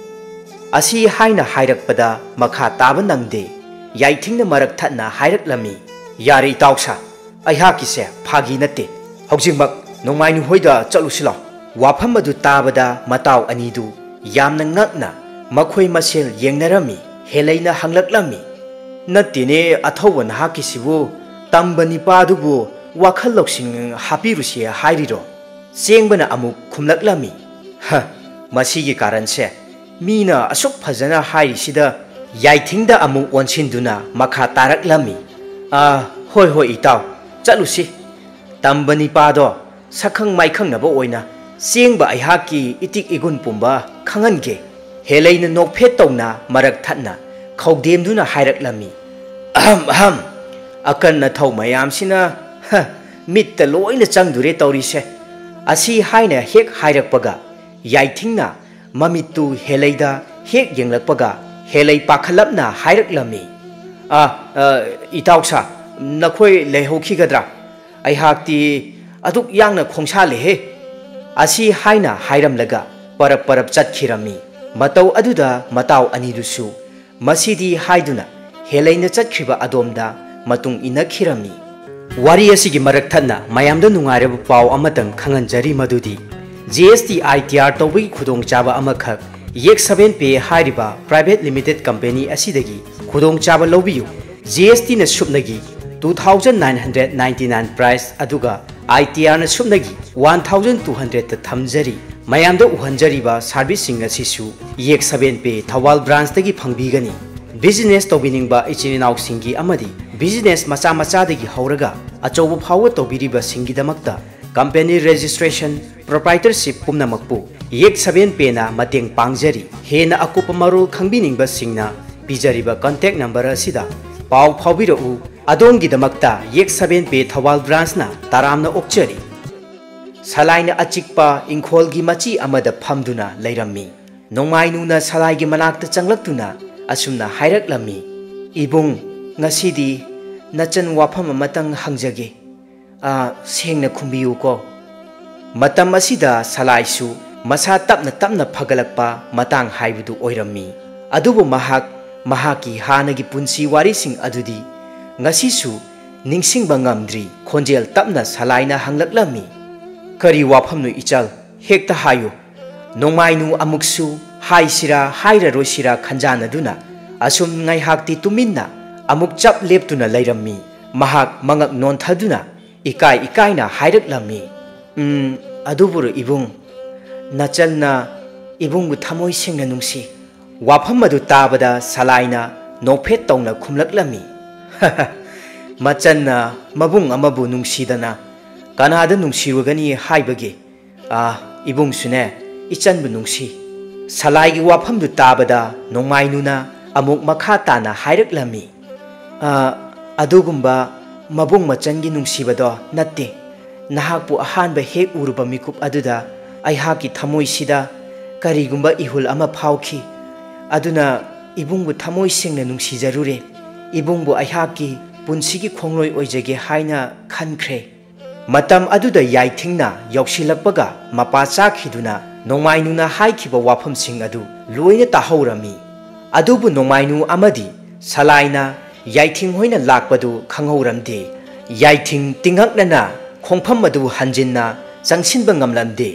ꯑꯁꯤ ꯍꯥꯏꯅ ꯍꯥꯏꯔꯛꯄꯗ ꯃꯈꯥ ꯇꯥꯕ ꯅꯪꯗꯦ꯫ ꯌꯥꯏꯊꯤꯡꯅ ꯃꯔꯛ ꯊꯠꯅ ꯍꯥꯏꯔꯛꯂꯝꯃꯤ, "ꯌꯥꯔꯦ ꯏꯇꯥꯎ ꯁꯥ, ꯑꯩꯍꯥꯛꯀꯤꯁꯦ ꯐꯥꯒꯤ ꯅꯠꯇꯦ꯫ ꯍꯧꯖꯤꯛꯃꯛ ꯅꯣꯡꯃꯥꯏꯅꯨ ꯍꯣꯏꯗ ꯆꯠꯂꯨꯁꯤ ꯂꯥꯎ"꯫ ꯋꯥꯐꯝ ꯑꯗꯨ ꯇꯥꯕꯗ ꯃꯇꯥꯎ ꯑꯅꯤꯗꯨ ꯌꯥꯝꯅ ꯉꯛꯅ ꯃꯈꯣꯏ ꯃꯁꯦꯜ ꯌꯦꯡꯅꯔꯝꯃꯤ꯫ ꯍꯦꯂꯩꯅ ꯍꯪꯂꯛꯂꯝꯃꯤ, "ꯅꯠꯇꯦꯅꯦ ꯑꯊꯧꯕ, ꯅꯍꯥꯛꯀꯤꯁꯤꯕꯨ ꯇꯝꯕ ꯅꯤꯄꯥꯗꯨꯕꯨ ꯋꯥꯈꯜ ꯂꯧꯁꯤꯡ ꯍꯥꯞꯄꯤꯔꯨꯁꯤ ꯍꯥꯏꯔꯤꯔꯣ?" ꯆꯦꯡꯕꯅ ꯑꯃꯨꯛ ꯈꯨꯝꯂꯛꯂꯝꯃꯤ, "ꯍ, ꯃꯁꯤꯒꯤ ꯀꯥꯔꯟꯁꯦ ꯃꯤꯅ ꯑꯁꯨꯛ ꯐꯖꯅ ꯍꯥꯏꯔꯤꯁꯤꯗ"꯫ ꯌꯥꯏꯊꯤꯡꯗ ꯑꯃꯨꯛ ꯑꯣꯟꯁꯤꯟꯗꯨꯅ ꯃꯈꯥ ꯇꯥꯔꯛꯂꯝꯃꯤ, "ꯑ, ꯍꯣꯏ ꯍꯣꯏ ꯏꯇꯥꯎ, ꯆꯠꯂꯨꯁꯤ꯫ ꯇꯝꯕ ꯅꯤꯄꯥꯗꯣ ꯁꯛꯈꯪ ꯃꯥꯏꯈꯪꯅꯕ ꯑꯣꯏꯅ ꯆꯦꯡꯕ ꯑꯩꯍꯥꯛꯀꯤ ꯏꯇꯤꯛ ꯏꯒꯨꯟ ꯄꯨꯝꯕ ꯈꯪꯍꯟꯒꯦ"꯫ ꯍꯦꯂꯩꯅ ꯅꯣꯛꯐꯦꯠ ꯇꯧꯅ ꯃꯔꯛ ꯊꯠꯅ ꯈꯧꯗꯦꯝꯗꯨꯅ ꯍꯥꯏꯔꯛꯂꯝꯃꯤ꯫ "ꯑꯍꯝ ꯑꯍꯝ, ꯑꯀꯟ ꯑꯊꯧ ꯃꯌꯥꯝꯁꯤꯅ, ꯍ, ꯃꯤꯠꯇ ꯂꯣꯏꯅ ꯆꯪꯗꯨꯔꯦ ꯇꯧꯔꯤꯁꯦ"꯫ ꯑꯁꯤ ꯍꯥꯏꯅ ꯍꯦꯛ ꯍꯥꯏꯔꯛꯄꯒ ꯌꯥꯏꯊꯤꯡꯅ ꯃꯃꯤꯠꯇꯨ ꯍꯦꯂꯩꯗ ꯍꯦꯛ ꯌꯦꯡꯂꯛꯄꯒ ꯍꯦꯂꯩ ꯄꯥꯈꯠꯂꯞꯅ ꯍꯥꯏꯔꯛꯂꯝꯃꯤ꯫ "ꯑ, ꯑ, ꯏꯇꯥꯎꯁꯥ, ꯅꯈꯣꯏ ꯂꯩꯍꯧꯈꯤꯒꯗ꯭ꯔꯥ? ꯑꯩꯍꯥꯛꯇꯤ ꯑꯗꯨꯛ ꯌꯥꯡꯅ ꯈꯣꯡꯁꯥꯜꯂꯦꯍꯦ"꯫ ꯑꯁꯤ ꯍꯥꯏꯅ ꯍꯥꯏꯔꯝꯂꯒ ꯄꯔꯞ ꯄꯔꯞ ꯆꯠꯈꯤꯔꯝꯃꯤ꯫ ꯃꯇꯧ ꯑꯗꯨꯗ ꯃꯇꯥꯎ ꯑꯅꯤꯗꯨꯁꯨ ꯃꯁꯤꯗꯤ ꯍꯥꯏꯗꯨꯅ ꯍꯦꯂꯩꯅ ꯆꯠꯈ꯭ꯔꯤꯕ ꯑꯗꯣꯝꯗ ꯃꯇꯨꯡ ꯏꯟꯅꯈꯤꯔꯝꯃꯤ꯫ ꯋꯥꯔꯤ ꯑꯁꯤꯒꯤ ꯃꯔꯛ ꯊꯠꯅ ꯃꯌꯥꯝꯗ ꯅꯨꯡꯉꯥꯏꯔꯕ ꯄꯥꯎ ꯑꯃꯇꯪ ꯈꯪꯍꯟꯖꯔꯤ, ꯃꯗꯨꯗꯤ ꯖꯤ ꯑꯦꯁ ꯇꯤ ꯑꯥꯏ ꯇꯤ ꯑꯥꯔ ꯇꯧꯕꯒꯤ ꯈꯨꯗꯣꯡꯆꯥꯕ ꯑꯃꯈꯛ ꯌꯦꯛ ꯁꯚꯦꯟ ꯄꯦ ꯍꯥꯏꯔꯤꯕ ꯄ꯭ꯔꯥꯏꯚꯦꯠ ꯂꯤꯃꯤꯇꯦꯠ ꯀꯝꯄꯦꯅꯤ ꯑꯁꯤꯗꯒꯤ ꯈꯨꯗꯣꯡꯆꯥꯕ ꯂꯧꯕꯤꯌꯨ꯫ ꯖꯤ ꯑꯦꯁ ꯇꯤꯅ ꯁꯨꯞꯅꯒꯤ two thousand nine hundred ninety nine price ꯑꯗꯨꯒ ꯑꯥꯏ ꯇꯤ ꯑꯥꯔꯅ ꯁꯨꯞꯅꯒꯤ one thousand two hundredꯇ ꯊꯝꯖꯔꯤ꯫ ꯃꯌꯥꯝꯗ ꯎꯍꯟꯖꯔꯤꯕ ꯁꯥꯔꯚꯤꯁꯁꯤꯡ ꯑꯁꯤꯁꯨ ꯌꯦꯛ ꯁꯚꯦꯟ ꯄꯦ ꯊꯧꯕꯥꯜ ꯕ꯭ꯔꯥꯟꯁꯇꯒꯤ ꯐꯪꯕꯤꯒꯅꯤ꯫ ꯕꯤꯖꯤꯅꯦꯁ ꯇꯧꯕꯤꯅꯤꯡꯕ ꯏꯆꯤꯟ ꯏꯅꯥꯎꯁꯤꯡꯒꯤ ꯑꯃꯗꯤ ꯕꯤꯖꯤꯅꯦꯁ ꯃꯆꯥ ꯃꯆꯥꯗꯒꯤ ꯍꯧꯔꯒ ꯑꯆꯧꯕ ꯐꯥꯎꯕ ꯇꯧꯕꯤꯔꯤꯕꯁꯤꯡꯒꯤꯗꯃꯛꯇ ꯀꯝꯄꯦꯅꯤ ꯔꯦꯖꯤꯁꯇ꯭ꯔꯦꯁꯟ, ꯄ꯭ꯔꯣꯄ꯭ꯔꯥꯏꯇꯔꯁꯤꯞ ꯄꯨꯝꯅꯃꯛꯄꯨ ꯌꯦꯛ ꯁꯚꯦꯟ ꯄꯦꯅ ꯃꯇꯦꯡ ꯄꯥꯡꯖꯔꯤ꯫ ꯍꯦꯟꯅ ꯑꯀꯨꯞꯄ ꯃꯔꯣꯜ ꯈꯪꯕꯤꯅꯤꯡꯕꯁꯤꯡꯅ ꯄꯤꯖꯔꯤꯕ ꯀꯟꯇꯦꯛ ꯅꯝꯕꯔ ꯑꯁꯤꯗ ꯄꯥꯎ ꯐꯥꯎꯕꯤꯔꯛꯎ꯫ ꯑꯗꯣꯝꯒꯤꯗꯃꯛꯇ ꯌꯦꯛ ꯁꯚꯦꯟ ꯄꯦ ꯊꯧꯕꯥꯜ ꯕ꯭ꯔꯥꯟꯁꯅ ꯇꯔꯥꯝꯅ ꯑꯣꯛꯆꯔꯤ꯫ ꯁꯂꯥꯏꯅ ꯑꯆꯤꯛꯄ ꯏꯪꯈꯣꯜꯒꯤ ꯃꯆꯤ ꯑꯃꯗ ꯐꯝꯗꯨꯅ ꯂꯩꯔꯝꯃꯤ꯫ ꯅꯣꯡꯃꯥꯏꯅꯨꯅ ꯁꯂꯥꯏꯒꯤ ꯃꯅꯥꯛꯇ ꯆꯪꯂꯛꯇꯨꯅ ꯑꯁꯨꯝꯅ ꯍꯥꯏꯔꯛꯂꯝꯃꯤ, "ꯏꯕꯨꯡ, ꯉꯁꯤꯗꯤ ꯅꯆꯟ ꯋꯥꯐꯝ ꯑꯃꯇꯪ ꯍꯪꯖꯒꯦ꯫ ꯑꯥ, ꯁꯦꯡꯅ ꯈꯨꯝꯕꯤꯌꯨꯀꯣ"꯫ ꯃꯇꯝ ꯑꯁꯤꯗ ꯁꯂꯥꯏꯁꯨ ꯃꯁꯥ ꯇꯞꯅ ꯇꯞꯅ ꯐꯒꯠꯂꯛꯄ ꯃꯇꯥꯡ ꯍꯥꯏꯕꯗꯨ ꯑꯣꯏꯔꯝꯃꯤ꯫ ꯑꯗꯨꯕꯨ ꯃꯍꯥꯛ ꯃꯍꯥꯛꯀꯤ ꯍꯥꯟꯅꯒꯤ ꯄꯨꯟꯁꯤ ꯋꯥꯔꯤꯁꯤꯡ ꯑꯗꯨꯗꯤ ꯉꯁꯤꯁꯨ ꯅꯤꯡꯁꯤꯡꯕ ꯉꯝꯗ꯭ꯔꯤ꯫ ꯈꯣꯟꯖꯦꯜ ꯇꯞꯅ ꯁꯂꯥꯏꯅ ꯍꯪꯂꯛꯂꯝꯃꯤ, "ꯀꯔꯤ ꯋꯥꯐꯝꯅꯣ ꯏꯆꯜ? ꯍꯦꯛꯇ ꯍꯥꯏꯌꯨ"꯫ ꯅꯣꯡꯃꯥꯏꯅꯨ ꯑꯃꯨꯛꯁꯨ ꯍꯥꯏꯁꯤꯔꯥ ꯍꯥꯏꯔꯔꯣꯏꯁꯤꯔꯥ ꯈꯟꯖꯥꯟꯅꯗꯨꯅ ꯑꯁꯨꯝ ꯉꯥꯏꯍꯥꯛꯇꯤ ꯇꯨꯃꯤꯟꯅ ꯑꯃꯨꯛ ꯆꯞ ꯂꯦꯞꯇꯨꯅ ꯂꯩꯔꯝꯃꯤ꯫ ꯃꯍꯥꯛ ꯃꯉꯛ ꯅꯣꯟꯊꯗꯨꯅ ꯏꯀꯥꯏ ꯏꯀꯥꯏꯅ ꯍꯥꯏꯔꯛꯂꯝꯃꯤ, "ꯎꯝ, ꯑꯗꯨꯕꯨꯔꯣ ꯏꯕꯨꯡ, ꯅꯆꯟꯅ ꯏꯕꯨꯡꯕꯨ ꯊꯃꯣꯏ ꯁꯦꯡꯅ ꯅꯨꯡꯁꯤ"꯫ ꯋꯥꯐꯝ ꯑꯗꯨ ꯇꯥꯕꯗ ꯁꯂꯥꯏꯅ ꯅꯣꯛꯐꯦꯠ ꯇꯧꯅ ꯈꯨꯝꯂꯛꯂꯝꯃꯤ, "ꯃꯆꯟꯅ ꯃꯕꯨꯡ ꯑꯃꯕꯨ ꯅꯨꯡꯁꯤꯗꯅ ꯀꯅꯥꯗ ꯅꯨꯡꯁꯤꯔꯨꯒꯅꯤ ꯍꯥꯏꯕꯒꯦ? ꯑꯥ, ꯏꯕꯨꯡꯁꯨꯅꯦ ꯏꯆꯟꯕꯨ ꯅꯨꯡꯁꯤ"꯫ ꯁꯂꯥꯏꯒꯤ ꯋꯥꯐꯝꯗꯨ ꯇꯥꯕꯗ ꯅꯣꯡꯃꯥꯏꯅꯨꯅ ꯑꯃꯨꯛ ꯃꯈꯥ ꯇꯥꯅ ꯍꯥꯏꯔꯛꯂꯝꯃꯤ, "ꯑ, ꯑꯗꯨꯒꯨꯝꯕ ꯃꯕꯨꯡ ꯃꯆꯟꯒꯤ ꯅꯨꯡꯁꯤꯕꯗꯣ ꯅꯠꯇꯦ꯫ ꯅꯍꯥꯛꯄꯨ ꯑꯍꯥꯟꯕ ꯍꯦꯛ ꯎꯔꯨꯕ ꯃꯤꯀꯨꯞ ꯑꯗꯨꯗ ꯑꯩꯍꯥꯛꯀꯤ ꯊꯃꯣꯏꯁꯤꯗ ꯀꯔꯤꯒꯨꯝꯕ ꯏꯍꯨꯜ ꯑꯃ ꯐꯥꯎꯈꯤ꯫ ꯑꯗꯨꯅ ꯏꯕꯨꯡꯕꯨ ꯊꯃꯣꯏ ꯁꯦꯡꯅ ꯅꯨꯡꯁꯤꯖꯔꯨꯔꯦ꯫ ꯏꯕꯨꯡꯕꯨ ꯑꯩꯍꯥꯛꯀꯤ ꯄꯨꯟꯁꯤꯒꯤ ꯈꯣꯡꯂꯣꯏ ꯑꯣꯏꯖꯒꯦ ꯍꯥꯏꯅ ꯈꯟꯈ꯭ꯔꯦ"꯫ ꯃꯇꯝ ꯑꯗꯨꯗ ꯌꯥꯏꯊꯤꯡꯅ ꯌꯧꯁꯤꯜꯂꯛꯄꯒ ꯃꯄꯥ ꯆꯥꯈꯤꯗꯨꯅ ꯅꯣꯡꯃꯥꯏꯅꯨꯅ ꯍꯥꯏꯈꯤꯕ ꯋꯥꯐꯝꯁꯤꯡ ꯑꯗꯨ ꯂꯣꯏꯅ ꯇꯥꯍꯧꯔꯝꯃꯤ꯫ ꯑꯗꯨꯕꯨ ꯅꯣꯡꯃꯥꯏꯅꯨ ꯑꯃꯗꯤ ꯁꯂꯥꯏꯅ ꯌꯥꯏꯊꯤꯡ ꯍꯣꯏꯅ ꯂꯥꯛꯄꯗꯨ ꯈꯪꯍꯧꯔꯝꯗꯦ꯫ ꯌꯥꯏꯊꯤꯡ ꯇꯤꯡꯉꯛꯅꯅ ꯈꯣꯡꯐꯝ ꯑꯗꯨ ꯍꯟꯖꯤꯟꯅ ꯆꯪꯁꯤꯟꯕ ꯉꯝꯂꯝꯗꯦ꯫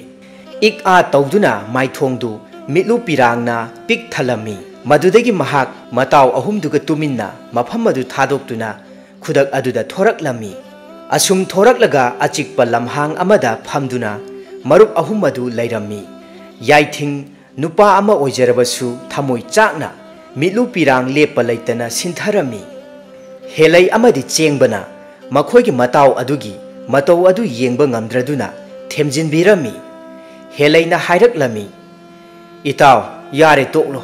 ꯏꯛ ꯑꯥ ꯇꯧꯗꯨꯅ ꯃꯥꯏꯊꯣꯡꯗꯨ ꯃꯤꯠꯂꯨ ꯄꯤꯔꯥꯡꯅ ꯄꯤꯛ ꯊꯜꯂꯝꯃꯤ꯫ ꯃꯗꯨꯗꯒꯤ ꯃꯍꯥꯛ ꯃꯇꯥꯎ ꯑꯍꯨꯝꯗꯨꯒ ꯇꯨꯃꯤꯟꯅ ꯃꯐꯝ ꯑꯗꯨ ꯊꯥꯗꯣꯛꯇꯨꯅ ꯈꯨꯗꯛ ꯑꯗꯨꯗ ꯊꯣꯔꯛꯂꯝꯃꯤ꯫ ꯑꯁꯨꯝ ꯊꯣꯔꯛꯂꯒ ꯑꯆꯤꯛꯄ ꯂꯝꯍꯥꯡ ꯑꯃꯗ ꯐꯝꯗꯨꯅ ꯃꯔꯨꯞ ꯑꯍꯨꯝ ꯑꯗꯨ ꯂꯩꯔꯝꯃꯤ꯫ ꯌꯥꯏꯊꯤꯡ ꯅꯨꯄꯥ ꯑꯃ ꯑꯣꯏꯖꯔꯕꯁꯨ ꯊꯃꯣꯏ ꯆꯥꯛꯅ ꯃꯤꯠꯂꯨ ꯄꯤꯔꯥꯡ ꯂꯦꯞꯄ ꯂꯩꯇꯅ ꯁꯤꯟꯊꯔꯝꯃꯤ꯫ ꯍꯦꯂꯩ ꯑꯃꯗꯤ ꯆꯦꯡꯕꯅ ꯃꯈꯣꯏꯒꯤ ꯃꯇꯥꯎ ꯑꯗꯨꯒꯤ ꯃꯇꯧ ꯑꯗꯨ ꯌꯦꯡꯕ ꯉꯝꯗ꯭ꯔꯗꯨꯅ ꯊꯦꯝꯖꯤꯟꯕꯤꯔꯝꯃꯤ꯫ ꯍꯦꯂꯩꯅ ꯍꯥꯏꯔꯛꯂꯝꯃꯤ, "ꯏꯇꯥꯎ, ꯌꯥꯔꯦ, ꯇꯣꯛꯂꯣ꯫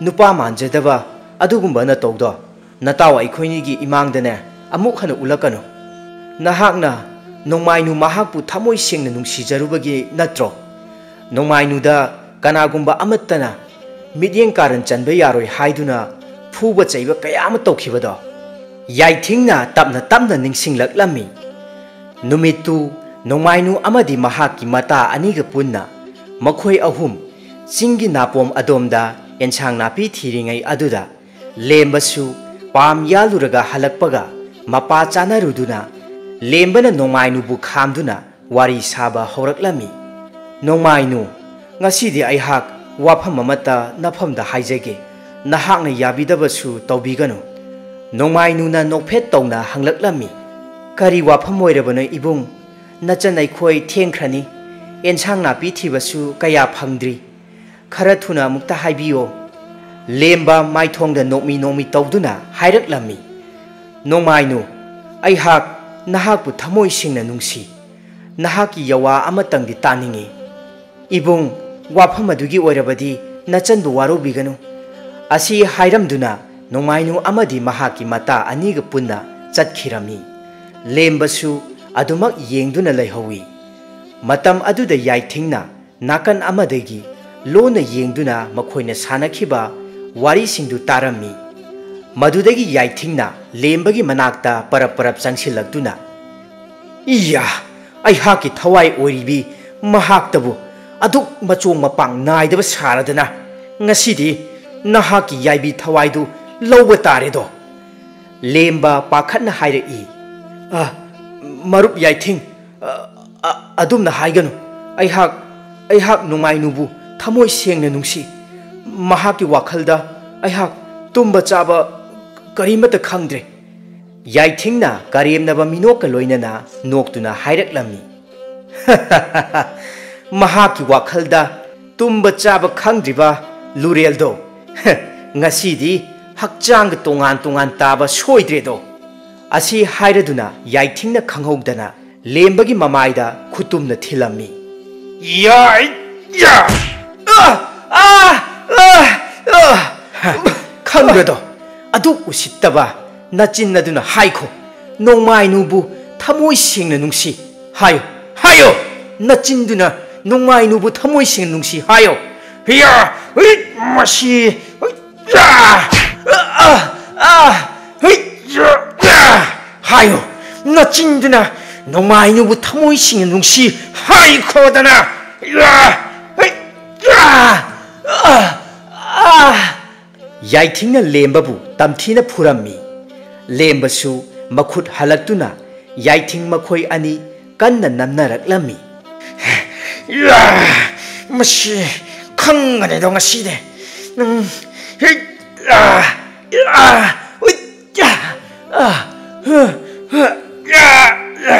ꯅꯨꯄꯥ ꯃꯥꯟꯖꯗꯕ ꯑꯗꯨꯒꯨꯝꯕ ꯅꯇꯧꯗꯣ ꯅꯇꯥꯎ ꯑꯩꯈꯣꯏꯅꯤꯒꯤ ꯏꯃꯥꯡꯗꯅꯦ ꯑꯃꯨꯛ ꯍꯟꯅ ꯎꯠꯂꯛꯀꯅꯨ꯫ ꯅꯍꯥꯛꯅ ꯅꯣꯡꯃꯥꯏꯅꯨ ꯃꯍꯥꯛꯄꯨ ꯊꯃꯣꯏ ꯁꯦꯡꯅ ꯅꯨꯡꯁꯤꯖꯔꯨꯕꯒꯤ ꯅꯠꯇ꯭ꯔꯣ? ꯅꯣꯡꯃꯥꯏꯅꯨꯗ ꯀꯅꯥꯒꯨꯝꯕ ꯑꯃꯠꯇꯅ ꯃꯤꯠꯌꯦꯡ ꯀꯥꯔꯟ ꯆꯟꯕ ꯌꯥꯔꯣꯏ ꯍꯥꯏꯗꯨꯅ ꯐꯨꯕ ꯆꯩꯕ ꯀꯌꯥ ꯑꯃ ꯇꯧꯈꯤꯕꯗꯣ"꯫ ꯌꯥꯏꯊꯤꯡꯅ ꯇꯞꯅ ꯇꯞꯅ ꯅꯤꯡꯁꯤꯡꯂꯛꯂꯝꯃꯤ꯫ ꯅꯨꯃꯤꯠꯇꯨ ꯅꯣꯡꯃꯥꯏꯅꯨ ꯑꯃꯗꯤ ꯃꯍꯥꯛꯀꯤ ꯃꯇꯥ ꯑꯅꯤꯒ ꯄꯨꯟꯅ ꯃꯈꯣꯏ ꯑꯍꯨꯝ ꯆꯤꯡꯒꯤ ꯅꯥꯄꯣꯝ ꯑꯗꯣꯝꯗ ꯑꯦꯟꯁꯥꯡ ꯅꯥꯄꯤ ꯊꯤꯔꯤꯉꯩ ꯑꯗꯨꯗ ꯂꯦꯝꯕꯁꯨ ꯄꯥꯝ ꯌꯥꯜꯂꯨꯔꯒ ꯍꯜꯂꯛꯄꯒ ꯃꯄꯥ ꯆꯥꯅꯔꯨꯗꯨꯅ ꯂꯦꯝꯕꯅ ꯅꯣꯡꯃꯥꯏꯅꯨꯕꯨ ꯈꯥꯝꯗꯨꯅ ꯋꯥꯔꯤ ꯁꯥꯕ ꯍꯧꯔꯛꯂꯝꯃꯤ꯫ "ꯅꯣꯡꯃꯥꯏꯅꯨ, ꯉꯁꯤꯗꯤ ꯑꯩꯍꯥꯛ ꯋꯥꯐꯝ ꯑꯃꯠꯇ ꯅꯐꯝꯗ ꯍꯥꯏꯖꯒꯦ꯫ ꯅꯍꯥꯛꯅ ꯌꯥꯕꯤꯗꯕꯁꯨ ꯇꯧꯕꯤꯒꯅꯨ"꯫ ꯅꯣꯡꯃꯥꯏꯅꯨꯅ ꯅꯣꯛꯐꯦꯠ ꯇꯧꯅ ꯍꯪꯂꯛꯂꯝꯃꯤ, "ꯀꯔꯤ ꯋꯥꯐꯝ ꯑꯣꯏꯔꯕꯅꯣ ꯏꯕꯨꯡ? ꯅꯆꯟ ꯑꯩꯈꯣꯏ ꯊꯦꯡꯈ꯭ꯔꯅꯤ꯫ ꯑꯦꯟꯁꯥꯡ ꯅꯥꯄꯤ ꯊꯤꯕꯁꯨ ꯀꯌꯥ ꯐꯪꯗ꯭ꯔꯤ꯫ ꯈꯔ ꯊꯨꯅ ꯑꯃꯨꯛꯇ ꯍꯥꯏꯕꯤꯌꯣ"꯫ ꯂꯦꯝꯕ ꯃꯥꯏꯊꯣꯡꯗ ꯅꯣꯛꯃꯤ ꯅꯣꯛꯃꯤ ꯇꯧꯗꯨꯅ ꯍꯥꯏꯔꯛꯂꯝꯃꯤ, "ꯅꯣꯡꯃꯥꯏꯅꯨ, ꯑꯩꯍꯥꯛ ꯅꯍꯥꯛꯄꯨ ꯊꯃꯣꯏ ꯁꯦꯡꯅ ꯅꯨꯡꯁꯤ꯫ ꯅꯍꯥꯛꯀꯤ ꯌꯋꯥ ꯑꯃꯇꯪꯗꯤ ꯇꯥꯅꯤꯡꯏ꯫ ꯏꯕꯨꯡ, ꯋꯥꯐꯝ ꯑꯗꯨꯒꯤ ꯑꯣꯏꯔꯕꯗꯤ ꯅꯆꯟꯕꯨ ꯋꯥꯔꯧꯕꯤꯒꯅꯨ꯫ ꯑꯁꯤ ꯍꯥꯏꯔꯝꯗꯨꯅ ꯅꯣꯡꯃꯥꯏꯅꯨ ꯑꯃꯗꯤ ꯃꯍꯥꯛꯀꯤ ꯃꯇꯥ ꯑꯅꯤꯒ ꯄꯨꯟꯅ ꯆꯠꯈꯤꯔꯝꯃꯤ꯫ ꯂꯦꯝꯕꯁꯨ ꯑꯗꯨꯃꯛ ꯌꯦꯡꯗꯨꯅ ꯂꯩꯍꯧꯏ꯫ ꯃꯇꯝ ꯑꯗꯨꯗ ꯌꯥꯏꯊꯤꯡꯅ ꯅꯥꯀꯟ ꯑꯃꯗꯒꯤ ꯂꯣꯟꯅ ꯌꯦꯡꯗꯨꯅ ꯃꯈꯣꯏꯅ ꯁꯥꯟꯅꯈꯤꯕ ꯋꯥꯔꯤꯁꯤꯡꯗꯨ ꯇꯥꯔꯝꯃꯤ꯫ ꯃꯗꯨꯗꯒꯤ ꯌꯥꯏꯊꯤꯡꯅ ꯂꯦꯝꯕꯒꯤ ꯃꯅꯥꯛꯇ ꯄꯔꯞ ꯄꯔꯞ ꯆꯪꯁꯤꯜꯂꯛꯇꯨꯅ, "ꯏꯌꯥ, ꯑꯩꯍꯥꯛꯀꯤ ꯊꯋꯥꯏ ꯑꯣꯏꯔꯤꯕꯤ ꯃꯍꯥꯛꯇꯕꯨ ꯑꯗꯨꯛ ꯃꯆꯣꯡ ꯃꯄꯥꯡ ꯅꯥꯏꯗꯕ ꯁꯥꯔꯗꯅ ꯉꯁꯤꯗꯤ ꯅꯍꯥꯛꯀꯤ ꯌꯥꯏꯕꯤ ꯊꯋꯥꯏꯗꯨ ꯂꯧꯕ ꯇꯥꯔꯦꯗꯣ!" ꯂꯦꯝꯕ ꯄꯥꯈꯠꯅ ꯍꯥꯏꯔꯛꯏ꯫ "ꯑ, ꯃꯔꯨꯞ ꯌꯥꯏꯊꯤꯡ, ꯑ, ꯑ, ꯑꯗꯨꯝꯅ ꯍꯥꯏꯒꯅꯨ꯫ ꯑꯩꯍꯥꯛ, ꯑꯩꯍꯥꯛ ꯅꯣꯡꯃꯥꯏꯅꯨꯕꯨ ꯊꯃꯣꯏ ꯁꯦꯡꯅ ꯅꯨꯡꯁꯤ꯫ ꯃꯍꯥꯛꯀꯤ ꯋꯥꯈꯜꯗ ꯑꯩꯍꯥꯛ ꯇꯨꯝꯕ ꯆꯥꯕ ꯀꯔꯤꯃꯠꯇ ꯈꯪꯗ꯭ꯔꯦ꯫" ꯌꯥꯏꯊꯤꯡꯅ ꯀꯔꯦꯝꯅꯕ ꯃꯤꯅꯣꯛꯀ ꯂꯣꯏꯅꯅ ꯅꯣꯛꯇꯨꯅ ꯍꯥꯏꯔꯛꯂꯝꯃꯤ꯫ "ꯃꯍꯥꯛꯀꯤ ꯋꯥꯈꯜꯗ ꯇꯨꯝꯕ ꯆꯥꯕ ꯈꯪꯗ꯭ꯔꯤꯕ ꯂꯨꯔꯦꯜꯗꯣ, ꯉꯁꯤꯗꯤ ꯍꯛꯆꯥꯡꯒ ꯇꯣꯉꯥꯟ ꯇꯣꯉꯥꯟ ꯇꯥꯕ ꯁꯣꯏꯗ꯭ꯔꯦꯗꯣ!" ꯑꯁꯤ ꯍꯥꯏꯔꯗꯨꯅ ꯌꯥꯏꯊꯤꯡꯅ ꯈꯪꯍꯧꯗꯅ ꯂꯦꯝꯕꯒꯤ ꯃꯃꯥꯏꯗ ꯈꯨꯇꯨꯝꯅ ꯊꯤꯜꯂꯝꯃꯤ꯫ "ꯌꯥꯏ! ꯌꯥ! ꯑ! ꯑ! ꯑ! ꯑ!" "ꯍ, ꯈꯪꯕ꯭ꯔꯗꯣ? ꯑꯗꯨ ꯎꯁꯤꯠꯇꯕ ꯅꯆꯤꯟ ꯑꯗꯨꯅ ꯍꯥꯏꯈꯣ, ꯅꯣꯡꯃꯥꯏꯅꯨꯕꯨ ꯊꯃꯣꯏ ꯁꯦꯡꯅ ꯅꯨꯡꯁꯤ ꯍꯥꯏꯌꯨ, ꯍꯥꯏꯌꯨ! ꯅꯆꯤꯟꯗꯨꯅ ꯅꯣꯡꯃꯥꯏꯅꯨꯕꯨ ꯊꯃꯣꯏ ꯁꯦꯡꯅ ꯅꯨꯡꯁꯤ ꯍꯥꯏꯌꯨ!" "ꯌꯥ! ꯍꯨꯏꯠ! ꯃꯁꯤ! ꯍꯨꯏꯠ! ꯌꯥ! ꯑ! ꯑ! ꯑ! ꯍꯨꯏꯠ! ꯌꯥ! ꯌꯥ!" ꯍꯥꯏꯌꯨ! ꯅꯆꯤꯟꯗꯨꯅ ꯅꯣꯡꯃꯥꯏꯅꯨꯕꯨ ꯊꯃꯣꯏ ꯁꯦꯡꯅ ꯅꯨꯡꯁꯤ ꯍꯥꯏꯈꯣꯗꯅ! ꯌꯥ! ꯍꯨꯏꯠ! ꯌꯥ! ꯑ! ꯑ! ꯌꯥꯏꯊꯤꯡꯅ ꯂꯦꯝꯕꯕꯨ ꯇꯝꯊꯤꯅ ꯐꯨꯔꯝꯃꯤ꯫ ꯂꯦꯝꯕꯁꯨ ꯃꯈꯨꯠ ꯍꯜꯂꯛꯇꯨꯅ ꯌꯥꯏꯊꯤꯡ ꯃꯈꯣꯏ ꯑꯅꯤ ꯀꯟꯅ ꯅꯝꯅꯔꯛꯂꯝꯃꯤ꯫ "ꯌꯥ! ꯃꯁꯤ ꯈꯪꯒꯅꯤꯗꯣ ꯉꯁꯤꯗꯤ꯫ ꯅꯪ ꯍꯤꯠ! ꯌꯥ! ꯌꯥ! ꯍꯨꯏꯠ! ꯌꯥ! ꯑ! ꯍ! ꯍ! ꯌꯥ! ꯌꯥ!"